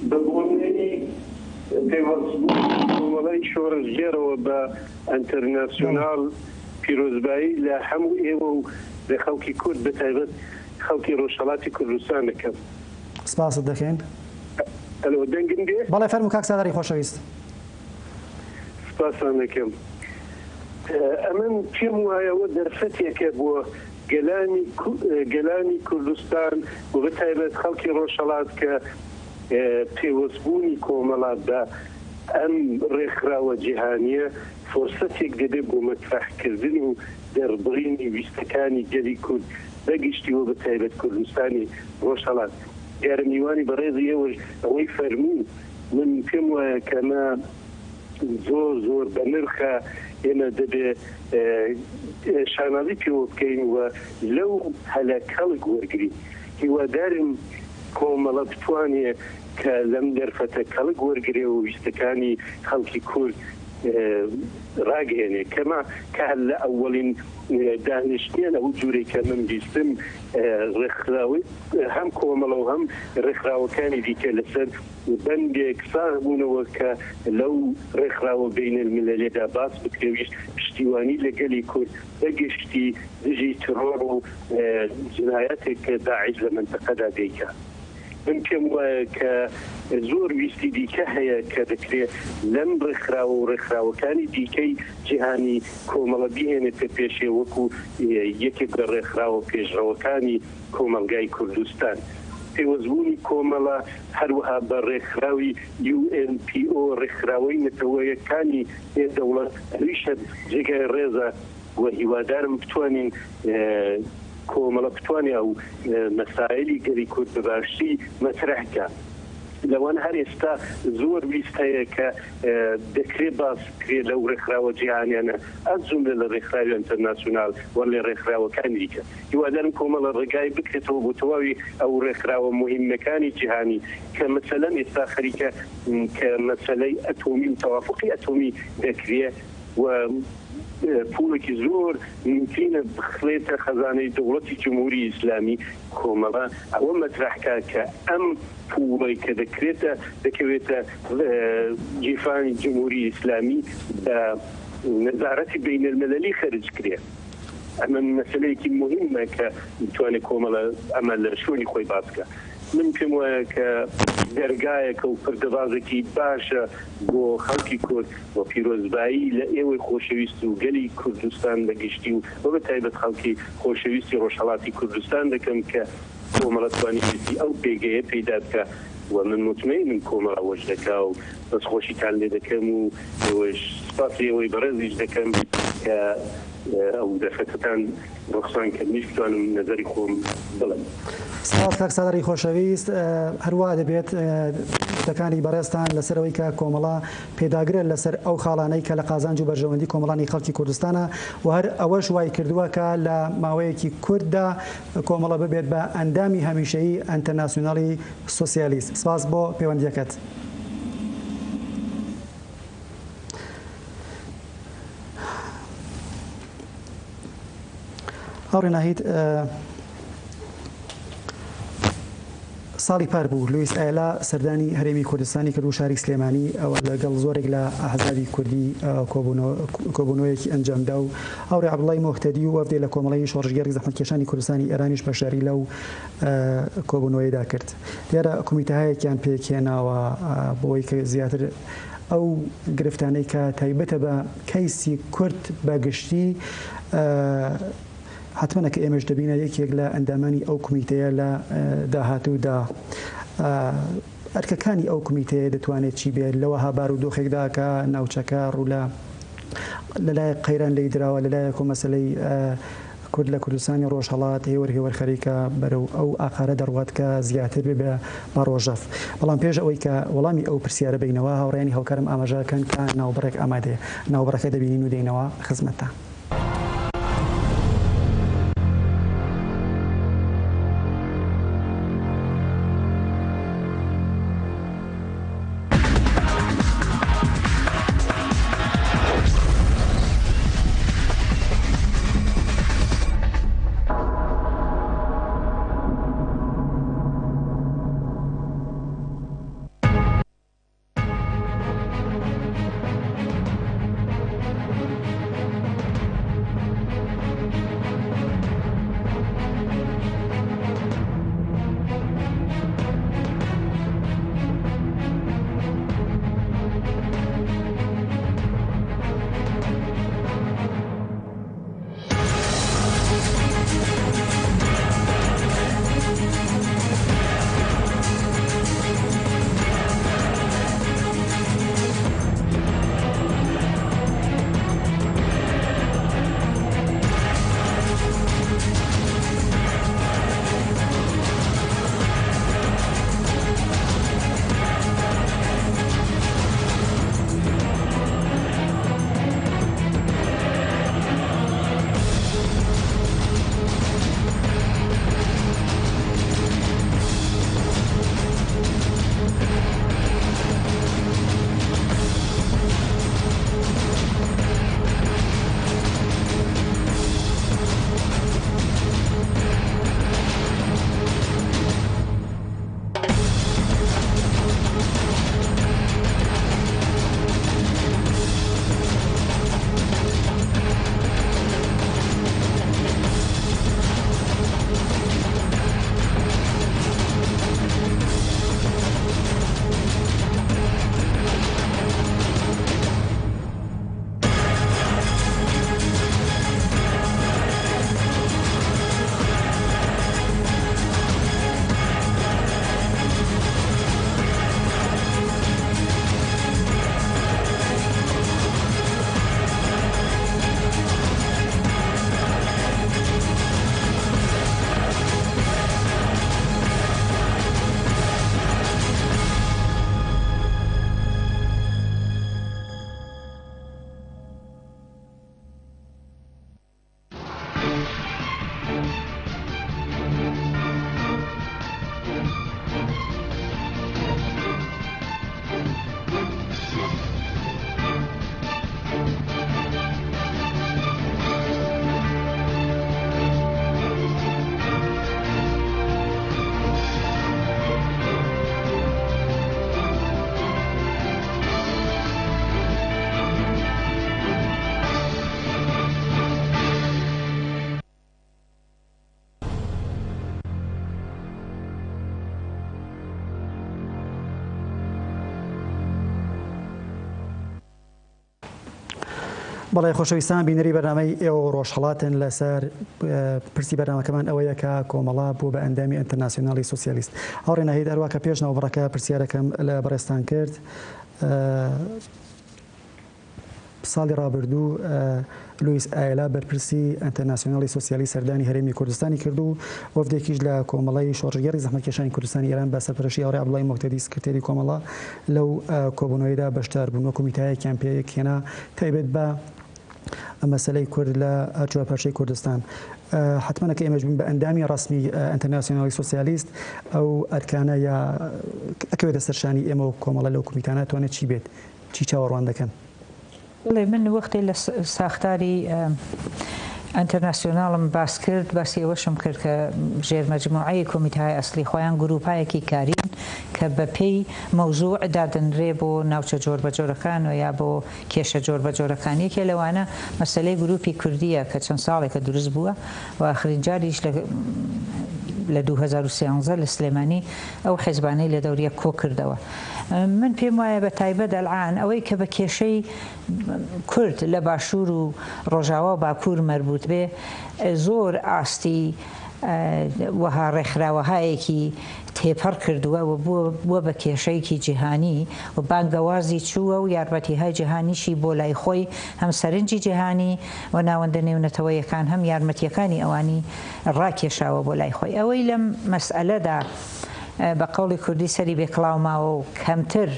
Speaker 6: بە بۆنەی پەیوەستبوونی کۆمەڵەی شۆڕشگێڕەوە بە ئەنتەرناسیۆناڵ پیرۆزبایی لە هەموو ئێوە و لە خەڵکی کورد بە تایبەت خەڵکی ڕۆژهەڵاتی کوردستان دەکەم.
Speaker 1: سپاست دەکەین.
Speaker 6: ئەلۆ دەنگم دێ؟
Speaker 1: بەڵێ فەرموو کاک سالاری خۆشەویست.
Speaker 6: سپاستان دەکەم. ئەمن پێم وایە ئەوە دەرفەتێکە بۆ گەلانی گەلانی کوردستان و بە تایبەت خەڵکی ڕۆژهەڵات کە پێوەستبوونی کۆمەڵە بە ئەم ڕێکخراوە جیهانییە فرسەتێک دەبێت بۆ مەترەحکردن و دەربڕینی ویستەکانی گەلی کورد بە گشتی و بە تایبەت کوردستانی ڕۆژهەڵات. دیارە میوانی بەڕێزی ئێوەش ئەوەی فەرموو، من پێم وایە کە ئەمە زۆر زۆر بەنرخە، ئێمە دەبێ شانازی پێوە بکەین و لەو هەلە کەڵک وەرگرین. هیوادارم کۆمەڵە بتوانێ کە لەم دەرفەتە کەڵک وەرگرێ و ویستەکانی خەڵکی کورد ڕاگەیەنێ کەما کە هەر لە ئەوەڵین دانیشتنیان ئەو جوورەی کە من بیستم ڕێکخراوەی هەم کۆمەڵە و هەم ڕێکخراوەکانی دیکە لەسەر بەندێک ساغ بوونەوە کە لەو ڕێکخراوە بەینەلمیلەلیەدا باس بکرێ ویش پشتیوانی لە گەلی کورد بە گشتی دژی تڕۆر و جنایەتێک کە داعش لە مەنتەقەدا دەیکا. من پێم وایە کە زۆر ویستی دیکە هەیە کە دەکرێ لەم ڕێکخراوە و ڕێکخراوەکانی دیکەی جیهانی کۆمەڵە بیهێنێتە پێشێ وەکو یەکێک لە ڕێکخراوە پێشڕەوەکانی کۆمەڵگای کوردستان. پەیوەستبوونی کۆمەڵە هەروەها بە ڕێکخراوی UNPO، ڕێکخراوەی نەتەوەیەکانی بێ دەوڵەت، ئەویش هەر جێگای ڕێزە و هیوادارم بتوانین کۆمەڵە بتوانێ ئەو مەسایلی گەلی کورد بە باشی مەترەح کا. لەوان هەر ئێستا زۆر ویست هەیە کە دەکرێ باس بکرێ لەو ڕێکخراوە جیهانیانە ئەز جوملە لە ڕێکخراوی ئەنتەرناسیونال و لە ڕێکخراوەکانی دیکە. هیوادارم کۆمەڵە ڕێگای بکرێتەوە بۆ تەواوی ئەو ڕێکخراوە موهیمەکانی جیهانی کە مەسەلەن ئێستا خەریکە کە مەسەلەی ئەتۆمی و تەوافوقی ئەتۆمی دەکرێ و پوڵێکی زۆر مومکینە بخرێتە خەزانەی دەوڵەتی جمهوری ئیسلامی کۆمەڵە ئەوە مەترەح کا کە ئەم پوڵەی کە دەکرێتە دەکەوێتە گیرفانی جمهوری ئیسلامی بە نەزارەتی بەینەلمەلەلی خەرج کرێ. ئەمە مەسەلەیەکی موهیمە کە بتوانێت کۆمەڵە ئەمە لە شوێنی خۆی باس بکا. من پێم وایە کە دەرگایەکە و پردەبازێکی باشە بۆ خەڵکی کورد و پیرۆزبایی لە ئێوەی خۆشەویست و گەلی کوردستان بە گشتی و بە تایبەت خەڵکی خۆشەویستی ڕۆژهەڵاتی کوردستان دەکەم کە کۆمەڵە توانیویەتی ئەو پێگەیە پەیدا بکا و من موتمەینم کۆمەڵە ئەوەش دەکا و دەستخۆشیتان لێ دەکەم و ئێوەش سوپاسی ئێوەی بەڕێزیش دەکەم کە ئەو دەرفەتەتان ڕەخسان کە منیش بتوانم نەزەری خۆم بڵێم.
Speaker 1: سپاس کاک سالاری خۆشەویست، هەروا دەبێت وتەکانی بەڕێزتان لەسەر ئەوەی کە کۆمەڵە پێداگرە لەسەر ئەو خاڵانەی کە لە قازانج و بەرژەوەندی کۆمەڵانی خەڵکی کوردستانە و هەر ئەوەش وای کردووە کە لە ماوەیەکی کورتدا کۆمەڵە ببێت بە ئەندامی هەمیشەیی ئەنتەرناسیۆنالی سۆسیالیست. سپاس بۆ پەیوەندییەکەت. هاوڕێ ناهید ساڵی پار بوو لویس ئایلا سەردانی هەرێمی کوردستانی کرد و شاری سلێمانی ئەوە لەگەڵ زۆرێک لە ئەحزابی کوردی کۆبوونەوەیەکی ئەنجامدا و هاوڕێ عەبدوڵای موهتەدی و وەفدێ لە کۆمەڵەی شۆڕشگێڕی زەحمەتکێشانی کوردستانی ئێرانیش بەشداری لەو کۆبوونەوەیدا کرد. دیارە کۆمیتەهایەکیان پێکهێناوە بۆی کە زیاتر ئەو گرفتانەی کە تایبەتە بە کەیسی کورد بە گشتی حەتمەنە کە ئێمەش دەبینە یەکێک لە ئەندامانی ئەو کومیتەیە لە داهاتوودا. ئەرکەکانی ئەو کومیتەیە دەتوانێت چی بێت لەوەها بارودۆخێکدا کە ناوچەکە ڕوو لە لەلایەک قەیران لێی دراوە لەلایەک و مەسەلەی کورد لە کوردستانی ڕۆژهەڵات هێور هێور خەریکە بەرەو ئەو ئاقارە دەڕوات کە زیاتر ببێ بە ڕۆژەڤ. بەڵام پێش ئەوەی کە وەڵامی ئەو پرسیارە بەینەوە هاوڕێیانی هاوکارم ئاماژە کەن کە ناوبڕێک ئامادەیە. ناوبڕەکە دەبینین و دێینەوە خزمەتتان. بەڵێ خۆشەویستان بینەری بەرنامەی ئێوە و ڕۆژهەڵاتن لەسەر پرسی بەرنامەکەمان ئەوەیە کە کۆمەڵە بووە بە ئەندامی ئەنتەرناسیۆنالی سۆسیالیست. هاوڕێ ناهید هەروا کە پێش ناوبڕەکە پرسیارەکەم لە بەڕێزتان کرد ساڵی ڕابردوو لویس ئایلا بەرپرسی ئەنتەرناسیۆنالی سۆسیالیست سەردانی هەرێمی کوردستانی کرد و وەفدێکیش لە کۆمەڵەی شۆڕشگێڕی زەحمەتکێشانی کوردستانی ئێران بە سەرپەرشتی هاوڕێ عەبدوڵای موهتەدی سکرتێری کۆمەڵە لەو کۆبوونەوەیدا بەشدار بوون و کۆمیتایەکیان پێکهێنا تایبەت بە مەسەلەی کورد لە هەرچوار پارچەی کوردستان. حەتمەن کە ئێمەش بووین بە ئەندامی ڕەسمی ئەنتەرناسیۆنالی سۆسیالیست ئەو ئەرکانە یا ئەکەوێتە سەر شانی ئێمە و کۆمەڵە لەو کۆمیتانە توانێت چی بێت؟ چی چاوەڕوان دەکەن؟
Speaker 2: بەڵێ من وەختێ لە ساختاری ئەنتەرناسیۆناڵم باس کرد باسی ئەوەشم کرد کە ژێرمەجموعەی کۆمیتەهای ئەسڵی خۆیان گرووپایەکی کارین کە بە پێی مەوزوع دادەنرێ بۆ ناوچە جۆربەجۆرەکان و یا بۆ کێشە جۆربەجۆرەکان یەکێ لەوانە مەسەلەی گرووپی کوردییە کە چەند ساڵێکە دروست بووە و ئاخرین جاریش لە لە 2013 لە سلێمانی ئەو حیزبانەی لە دەور یەک کۆ کردەوە. من پێم وایە بە تایبەت ئەلعان ئەوەی کە بە کێشەی کورد لە باشوور و ڕۆژاوا و باکوور مەربووت بێ زۆر ئاستی وەها ڕێکخراوەهایەکی تێپەڕ کردووە و بووە بە کێشەیەکی جیهانی و بانگەوازی چووە و یارمەتیهای جیهانیشی بۆ لای خۆی هەم سەرنجی جیهانی و ناوەندە نێونەتەوەیەکان هەم یارمەتیەکانی ئەوانی ڕاکێشاوە بۆ لای خۆی ئەوەی لەم مەسئەلەدا بە قەوڵی کوردی سەری بێ کڵاو ماوە و کەمتر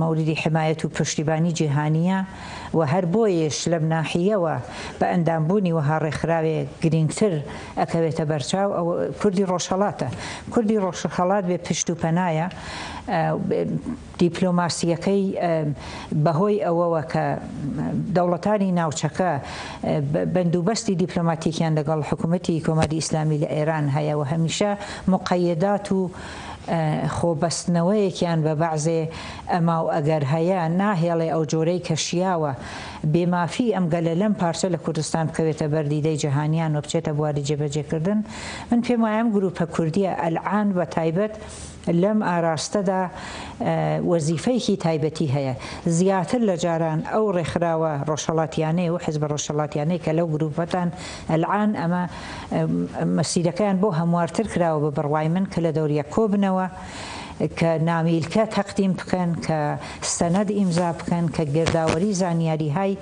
Speaker 2: مەوریدی حمایەت و پشتیبانی جیهانییە و هەر بۆیەش لەم ناحییەوە بە ئەندام بوونی وەها ڕێکخراوێ گرینگتر ئەکەوێتە بەرچاو ئەوە کوردی ڕۆژهەڵاتە. کوردی ڕۆژهەڵات بێ پشت و پەنایە. دیپلۆماسییەکەی بەهۆی ئەوەوە کە دەوڵەتانی ناوچەکە بەندوبەستی دیپلۆماتیکیان لەگەڵ حکوومەتی کۆماری ئیسلامی لە ئێران هەیە و هەمیشە موقەیدات و خۆبەستنەوەیەکیان بە بەعزێ ئەما و ئەگەر هەیە ناهێڵێ ئەو جۆرەی کە شیاوە بێمافی ئەم گەلە لەم پارچە لە کوردستان بکەوێتە بەر دیدەی جەهانیان و بچێتە بواری جێبەجێکردن من پێم وایە ئەم گرووپە کوردییە ئەلعان بە تایبەت لەم ئاراستەدا وەزیفەیەکی تایبەتی هەیە. زیاتر لە جاران ئەو ڕێکخراوە ڕۆژهەڵاتیانەی و حزبە ڕۆژهەڵاتیانەی کە لەو گرووپەدان ئەلعان ئەمە مەسیرەکەیان بۆ هەموارتر کراوە بە بڕوای من کە لە دەور یەک کۆبنەوە کە نامیلکە تەقدیم بکەن کە سەنەد ئیمزا بکەن کە گرداوەری زانیاریهای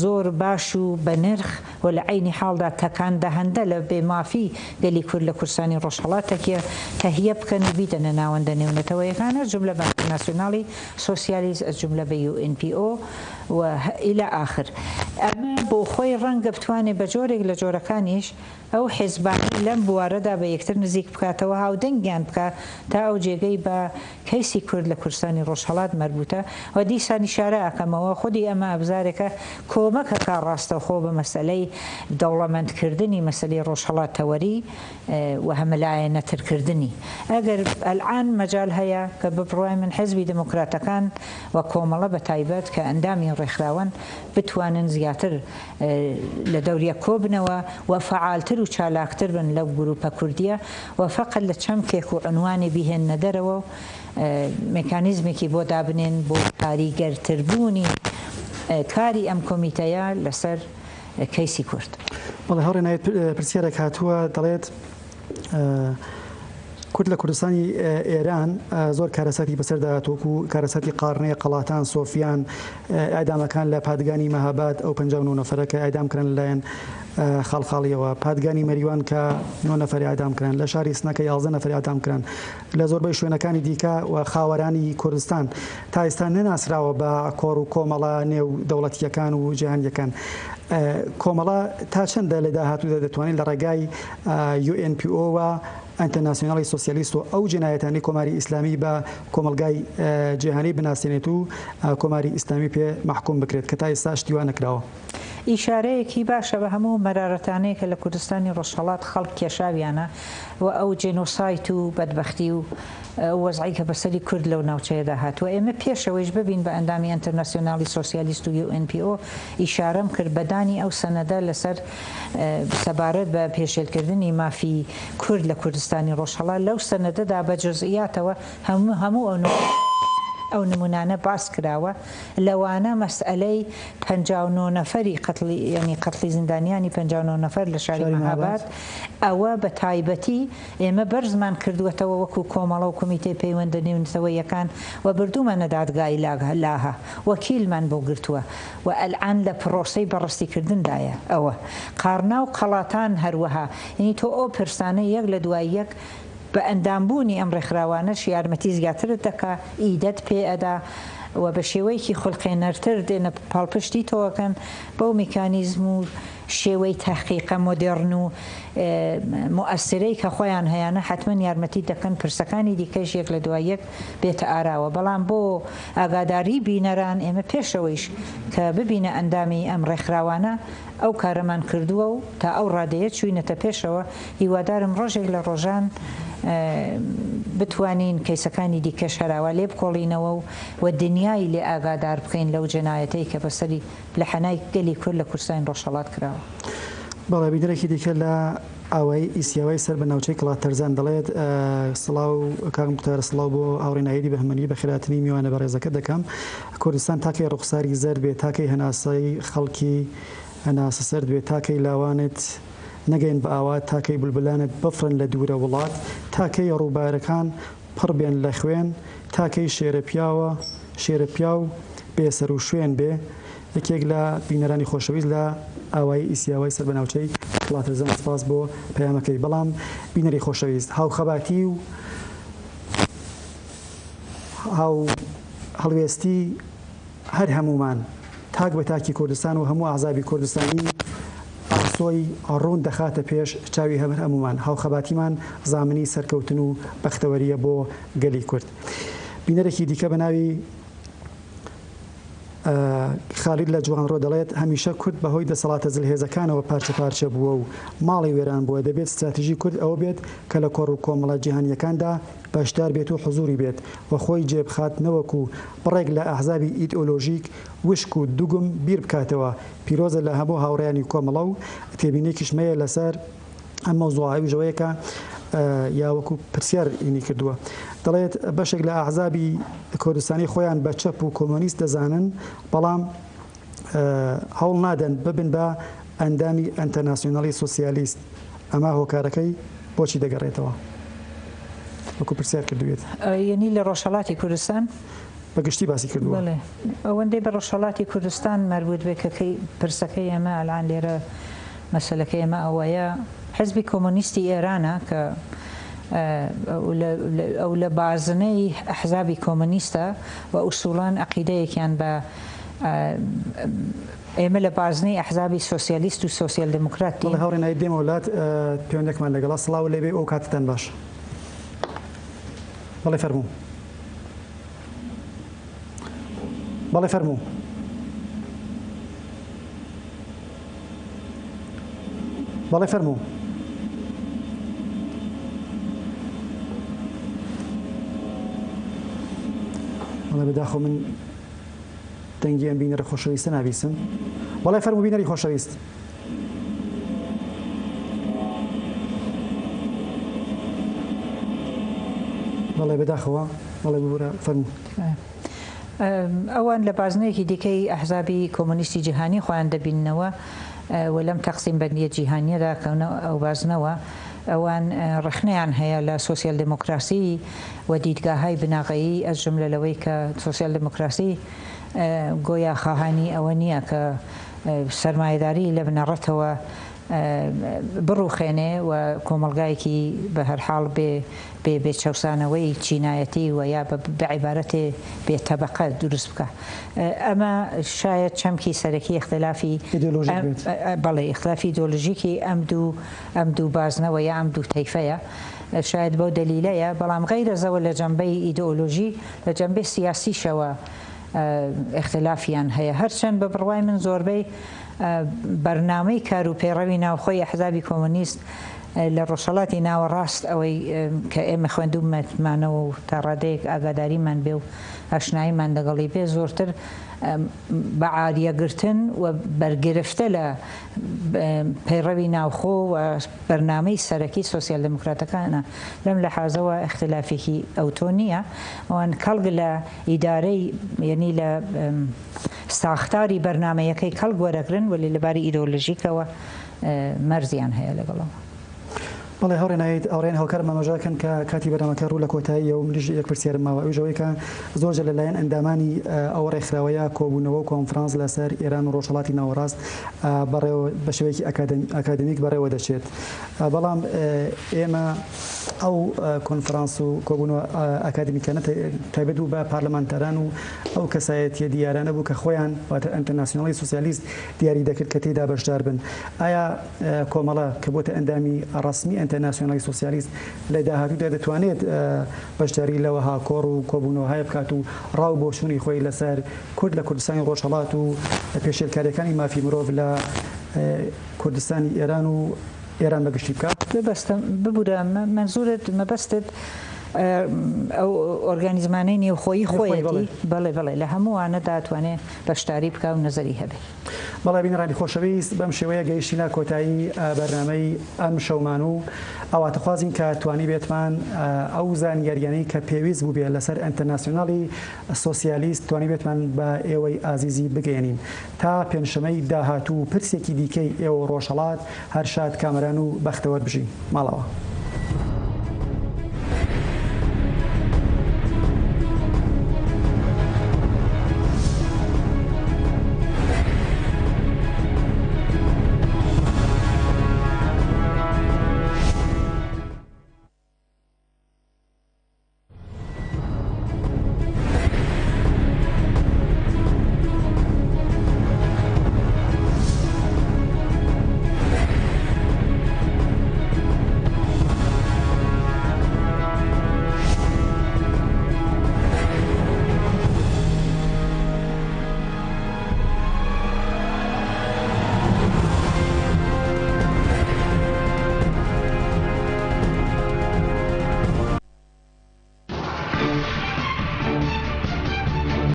Speaker 2: زۆر باش و بەنرخ و لە عەینی حاڵدا تەکان دەهەندە لە بێ مافی گەلی کورد لە کوردستانی ڕۆژهەڵات تەکیە تەهیە بکەن و بیدەنە ناوەندە نێونەتەوەیەکان ئەز جوملە بە ئەنتەرناسیۆناڵی سۆسیالیست ئەز جوملە بە یو ئێن پی ئۆ و الی ئاخر. ئەمە بۆ خۆی ڕەنگە بتوانێ بە جۆرێک لە جۆرەکانیش ئەو حیزبانەی لەم بوارەدا بە یەکتر نزیک بکاتەوە هاودەنگیان بکا تا ئەو جێگەی بە کەیسی کورد لە کوردستانی ڕۆژهەڵات مەربووتە و دیسان ئیشارە ئەکەمەوە خودی ئەمە ئەبزارێکە کۆمەک ئەکا ڕاستەوخۆ بە مەسەلەی دەوڵەمەند کردنی مەسەلەی ڕۆژهەڵات تەوەری و هەمەلایەنەتر کردنی ئەگەر ئەلعان مەجال هەیە کە بە بڕوای من حیزبی دێموکراتەکان و کۆمەڵە بە تایبەت کە ئەندامی ڕێکخراوەن بتوانن زیاتر لە دەور یەک کۆبنەوە و فەعالتر و چالاکتر بن لەو گروپە کوردیە و فەقەت لە چەمکێک و عونوانێ بیهێننە دەرەوە و مێکانیزمێکی بۆ دابنێن بۆ کاریگەرتر بوونی کاری ئەم کۆمیتەیە لەسەر کەیسی کورد.
Speaker 1: بەڵێ هاوڕێ ناوید پرسیارێک هاتووە دەڵێت کورد لە کوردستانی ئێران زۆر کارەساتی بەسەردا هاتووە وەکو کارەساتی قارنێ، قەڵاتان، سۆفیان، ئیعدامەکان لە پادگانی مەهاباد ئەو 59 نەفەرە کە ئیعدام کران لەلایەن خاڵخاڵیەوە، پادگانی مەریوان کە نۆ نەفەر ئیعدام کران، لە شاری سنە کە 11 نەفەر ئیعدام کران، لە زۆربەی شوێنەکانی دیکە و خاوەرانی کوردستان تا ئێستا نەناسراوە بە کۆڕ و کۆمەڵە نێو دەوڵەتییەکان و جیهانییەکان. کۆمەڵە تا چەندە لە داهاتوودا دەتوانێت لە ڕێگای UNPO و ئەنتەرناسیۆنالی سۆسیالیست و ئەو جینایەتانەی کۆماری ئیسلامی بە کۆمەڵگای جیهانی بناسێنێت و کۆماری ئیسلامی پێ مەحکوم بکرێت کە تا ئێستا شتی وا نەکراوە.
Speaker 2: ئیشارەیەکی باشە بە هەموو مەرارەتانەی کە لە کوردستانی ڕۆژهەڵات خەڵک کێشاویانە و ئەو جێنۆسایت و بەدبەختی و ئەو وەزعەی کە بەسەری کورد لەو ناوچەیەدا هاتووە. ئێمە پێش ئەوەیش ببین بە ئەندامی ئەنتەرناسیۆنالی سۆسیالیست و UNPO ئیشارەم کرد بە دانی ئەو سەنەدە لەسەر سەبارەت بە پێشێلکردنی مافی کورد لە کوردستانی ڕۆژهەڵات لەو سەنەدەدا بە جوزئیاتەوە هەموو هەموو ئەو. ئەو نموونانە باس کراوە لەوانە مەسئەلەی 59 نەفەری قەتڵی یانی قەتڵی زیندانیانی 59 نەفەر لە شاری مەهاباد ئەوە بە تایبەتی ئێمە بەرزمان کردووەتەوە وەکوو کۆمەڵە و کومیتەی پەیوەندە نێونەتەوەییەکان و بردوومانە دادگای لاهە وەکیلمان بۆ گرتووە و ئەلئان لە پڕۆسەی بەڕەسی کردندایە ئەوە قاڕنا و قەڵاتان هەروەها یانی تۆ ئەو پرسانە یەک لە دوای یەک بە ئەندام بوونی ئەم ڕێکخراوانەش یارمەتی زیاترت دەکا، ئیدەت پێ ئەدا و بە شێوەیەکی خولقێنەرتر دێنە پاڵپشتی تۆ ئەکەن بەو میکانیزم و شێوەی تەحقیقە مۆدێڕن و موئەسرەی کە خۆیان هەیانە حەتمەن یارمەتیت دەکەن پرسەکانی دیکەش یەک لە دوای یەک بێتە ئاراوە بەڵام بۆ ئاگاداری بینەران ئێمە پێشەوەیش کە ببینە ئەندامی ئەم ڕێکخراوانە ئەو کارەمان کردووە و تا ئەو ڕادەیە چووینەتە پێشەوە، هیوادارم ڕۆژێک لە ڕۆژان بتوانین کەیسەکانی دیکەش هەراوا لێ بکۆڵینەوە و و دنیای لێ ئاگادار بکەین لەو جەنایەتەی کە بەسەری لە حەنای گەلی کورد لە کوردستانی ڕۆژهەڵات کراوە.
Speaker 1: بەڵێ بینەرێکی دیکە لە ئاوایی ئیسیاوای سەر بە ناوچەی کڵاتەرزان دەڵێت، سڵاو کاک موختار سڵاو بۆ هاوڕێ ناهیدی بەهمەنی بەخێرهاتنی میوانە بەڕێزەکە دەکەم. کوردستان تا کەی ڕوخساری زەرد بێ تا کەی هەناسەی خەڵکی هەناسە سەرد بێ تا کەی لاوانت نەگەین بە ئاوات تا کەی بولبولانت بفڕن لە دوورە وڵات تا کەی ڕووبارەکان پڕ بێن لە خوێن تا کەی شێرە پیاوە شێرە پیاو بێ سەر و شوێن بێ یەکێک لە بینەرانی خۆشەویست لە ئاوایی ئیسیاوای سەر بە ناوچەی قڵاترزان سپاس بۆ پەیامەکەی بەڵام بینەری خۆشەویست هاوخەباتی و هاو هەڵوێستی هەر هەموومان تاک بە تاکی کوردستان و هەموو ئەحزابی کوردستانی ئاسۆی ڕوون دەخاتە پێش چاوی هەمەر هەموومان هاوخەباتیمان زامنی سەرکەوتن و بەختەوەریە بۆ گەلی کورد. بینەرێکی دیکە بە ناوی خالید لە جوانڕۆ دەڵێت، هەمیشە کورد بەهۆی دەسەڵاتە زلهێزەکانەوە پارچە پارچە بووە و ماڵی وێران بووە، دەبێت ستراتیژی کورد ئەوە بێت کە لە کۆڕ و کۆمەڵە جیهانییەکاندا بەشدار بێت و حزوری بێت و خۆی جێ بخات نەوەکو بڕێک لە ئەحزابی ئیدئۆلۆژیک وشک و دوگم بیر بکاتەوە. پیرۆزە لە هەموو هاوڕێیانی کۆمەڵە و تێبینیەکیشم هەیە لەسەر ئەم مەوزوعە ئەویش ئەوەیە کە یا وەکو پرسیار ینی کردووە دەڵێت بەشێک لە ئەحزابی کوردستانی خۆیان بە چەپ و کۆمۆنیست دەزانن بەڵام هەوڵ نادەن ببن بە ئەندامی ئەنتەرناسیۆنالی سۆسیالیست ئەمە هۆکارەکەی بۆچی دەگەڕێتەوە وەکو پرسیار کردوێت
Speaker 2: یعنی لە ڕۆژهەڵاتی کوردستان
Speaker 1: بە گشتی باسی کردووە.
Speaker 2: بەڵێ ئەوەندەی بە ڕۆژهەڵاتی کوردستان مەربوت بێ کە کەی پرسەکەی ئێمە ئەلان لێرە مەسەلەکەی ئێمە ئەوەیە حزبی کۆمۆنیستی ئێرانە کە ئەو لە بازنەی ئەحزابی کۆمۆنیستە و ئوسوڵان عەقیدەیەکیان بە ئێمە لە بازنەی ئەحزابی سۆسیالیست و سۆسیال دێموکرات دین.
Speaker 1: بەڵێ هاوڕێ ناهید دێمەوە لات پەیوەندیەکمان لەگەڵە سڵاو لێبێ و کاتتان باش. بەڵێ فەرموو. بەڵێ فەرموو. بەڵێ فەرموو. بەڵێ بەداخەوە من دەنگی ئەم بینەرە خۆشەویستە نابیسم. بەڵێ فەرموو بینەری خۆشەویست. بەڵێ بەداخەوە بەڵێ ببورە فەرموو.
Speaker 2: ئەوان لە بازنەیەکی دیکەی ئەحزابی کۆمۆنیستی جیهانی خۆیان دەبیننەوە و لەم تەقسیم بەندییە جیهانییەدا کەونە ئەو بازنەوە. ئەوان ڕەخنەیان هەیە لە سۆسیال دێمۆکراسی و دیدگاهای بناغەیی ئەز جوملە لەوەی کە سۆسیال دێمۆکراسی گۆیا خواهانی ئەوە نییە کە سەرمایەداری لە بنەڕەتەوە بڕوخێنێ و کۆمەڵگایەکی بە هەر حاڵ بێ بێ بێ چەوسانەوەی چینایەتی و یا بە بە عیبارەتێ بێ تەبەقە دروست بکا. ئەمە شایەد چەمکی سەرەکی ئیختلافی
Speaker 1: ئیدۆلۆژیک بێت.
Speaker 2: بەڵێ ئیختلافی ئیدۆلۆژیکی ئەم دوو ئەم دوو بازنەوە یا ئەم دوو تەیفەیە. شایەد بەو دەلیلەیە، بەڵام غەیرە زەوە لە جەنبەی ئیدۆلۆژی لە جەنبەی سیاسیشەوە ئیختلافیان هەیە. هەرچەند بە بڕوای من زۆربەی بەرنامەی کار و پەیڕەوی ناوخۆی ئەحزابی کۆمۆنیست لە ڕۆژهەڵاتی ناوەڕاست ئەوەی کە ئێمە خوێندوومەتمانەوە و تا ڕادەیەک ئاگاداریمان بێ و ئاشناییمان لەگەڵی بێ زۆرتر بە عاریەگرتن و بەرگرفتە لە پەیڕەوی ناوخۆ و بەرنامەی سەرەکی سۆسیال دێموکراتەکانە. لەم لەحازەوە ئیختلافێکی ئەوتۆ نییە. ئەوان کەڵک لە ئیدارەی یەنی لە ساختاری بەرنامەیەکەی کەڵک وەرەگرن وەلی لە باری ئیدۆلۆژیکەوە مەرزیان هەیە لەگەڵ ئەوە.
Speaker 1: بەڵێ هاوڕێ ناهید، هاوڕێیان هاوکارم ئاماژە ئەکەن کە کاتی بەرنامەکە ڕوو لە کۆتاییە و منیش یەک پرسیارم ماوە ئەویش ئەوەیە کە زۆر جار لە لایەن ئەندامانی ئەو ڕێکخراوەیە کۆبوونەوە و کۆنفرانس لەسەر ئێران و ڕۆژهەڵاتی ناوەڕاست بەڕێوە بە شێوەیەکی ئەکادەمیک بەڕێوە دەچێت بەڵام ئێمە ئەو کۆنفرانس و کۆبوونەوە ئەکادمیکانە تایبەت بوو بە پارلەمانتاران و ئەو کەسایەتیە دیارانە بوو کە خۆیان واتە ئەنتەرناسیۆنالی سوسیالیست دیاری دەکرد کە تێیدا بەشدار بن ئایا کۆمەڵە کە بۆتە ئەندامی ڕەسمی ئەنتەرناسیۆنالی سوسیالیست لە داهاتوودا دەتوانێت بەشداری لە وەها کۆڕ و کۆبوونەوەهای بکات و ڕا و بۆچوونی خۆی لەسەر کورد لە کوردستانی ڕۆژهەڵات و پێشێلکارییەکانی مافی مرۆڤ لە کوردستانی ئێران و ئێران بە گشتی بکات؟
Speaker 2: مەبەستم، ببورە مەنزورت، مەبەستت ئەو ئۆرگانیزمانەی نێوخۆیی خۆیەتی؟ بەڵێ بەڵێ لە هەمووانەدا ئەتوانێ بەشداری بکا و نەزەری هەبێ.
Speaker 1: بەڵێ بینەرانی خۆشەویست بەم شێوەیە گەیشتینە کۆتایی بەرنامەی ئەمشەومان و ئاواتەخوازین کە توانیبێتمان ئەو زانیاریانەی کە پێویست بووبێ لەسەر ئەنتەرناسیۆنالی سۆسیالیست توانیبێتمان بە ئێوەی ئازیزی بگەیەنین. تا پێنجشەمەی داهاتوو و پرسێکی دیکەی ئێوە و ڕۆژهەڵات هەر شاد کامەران و بەختەوەر بژین. ماڵاوا.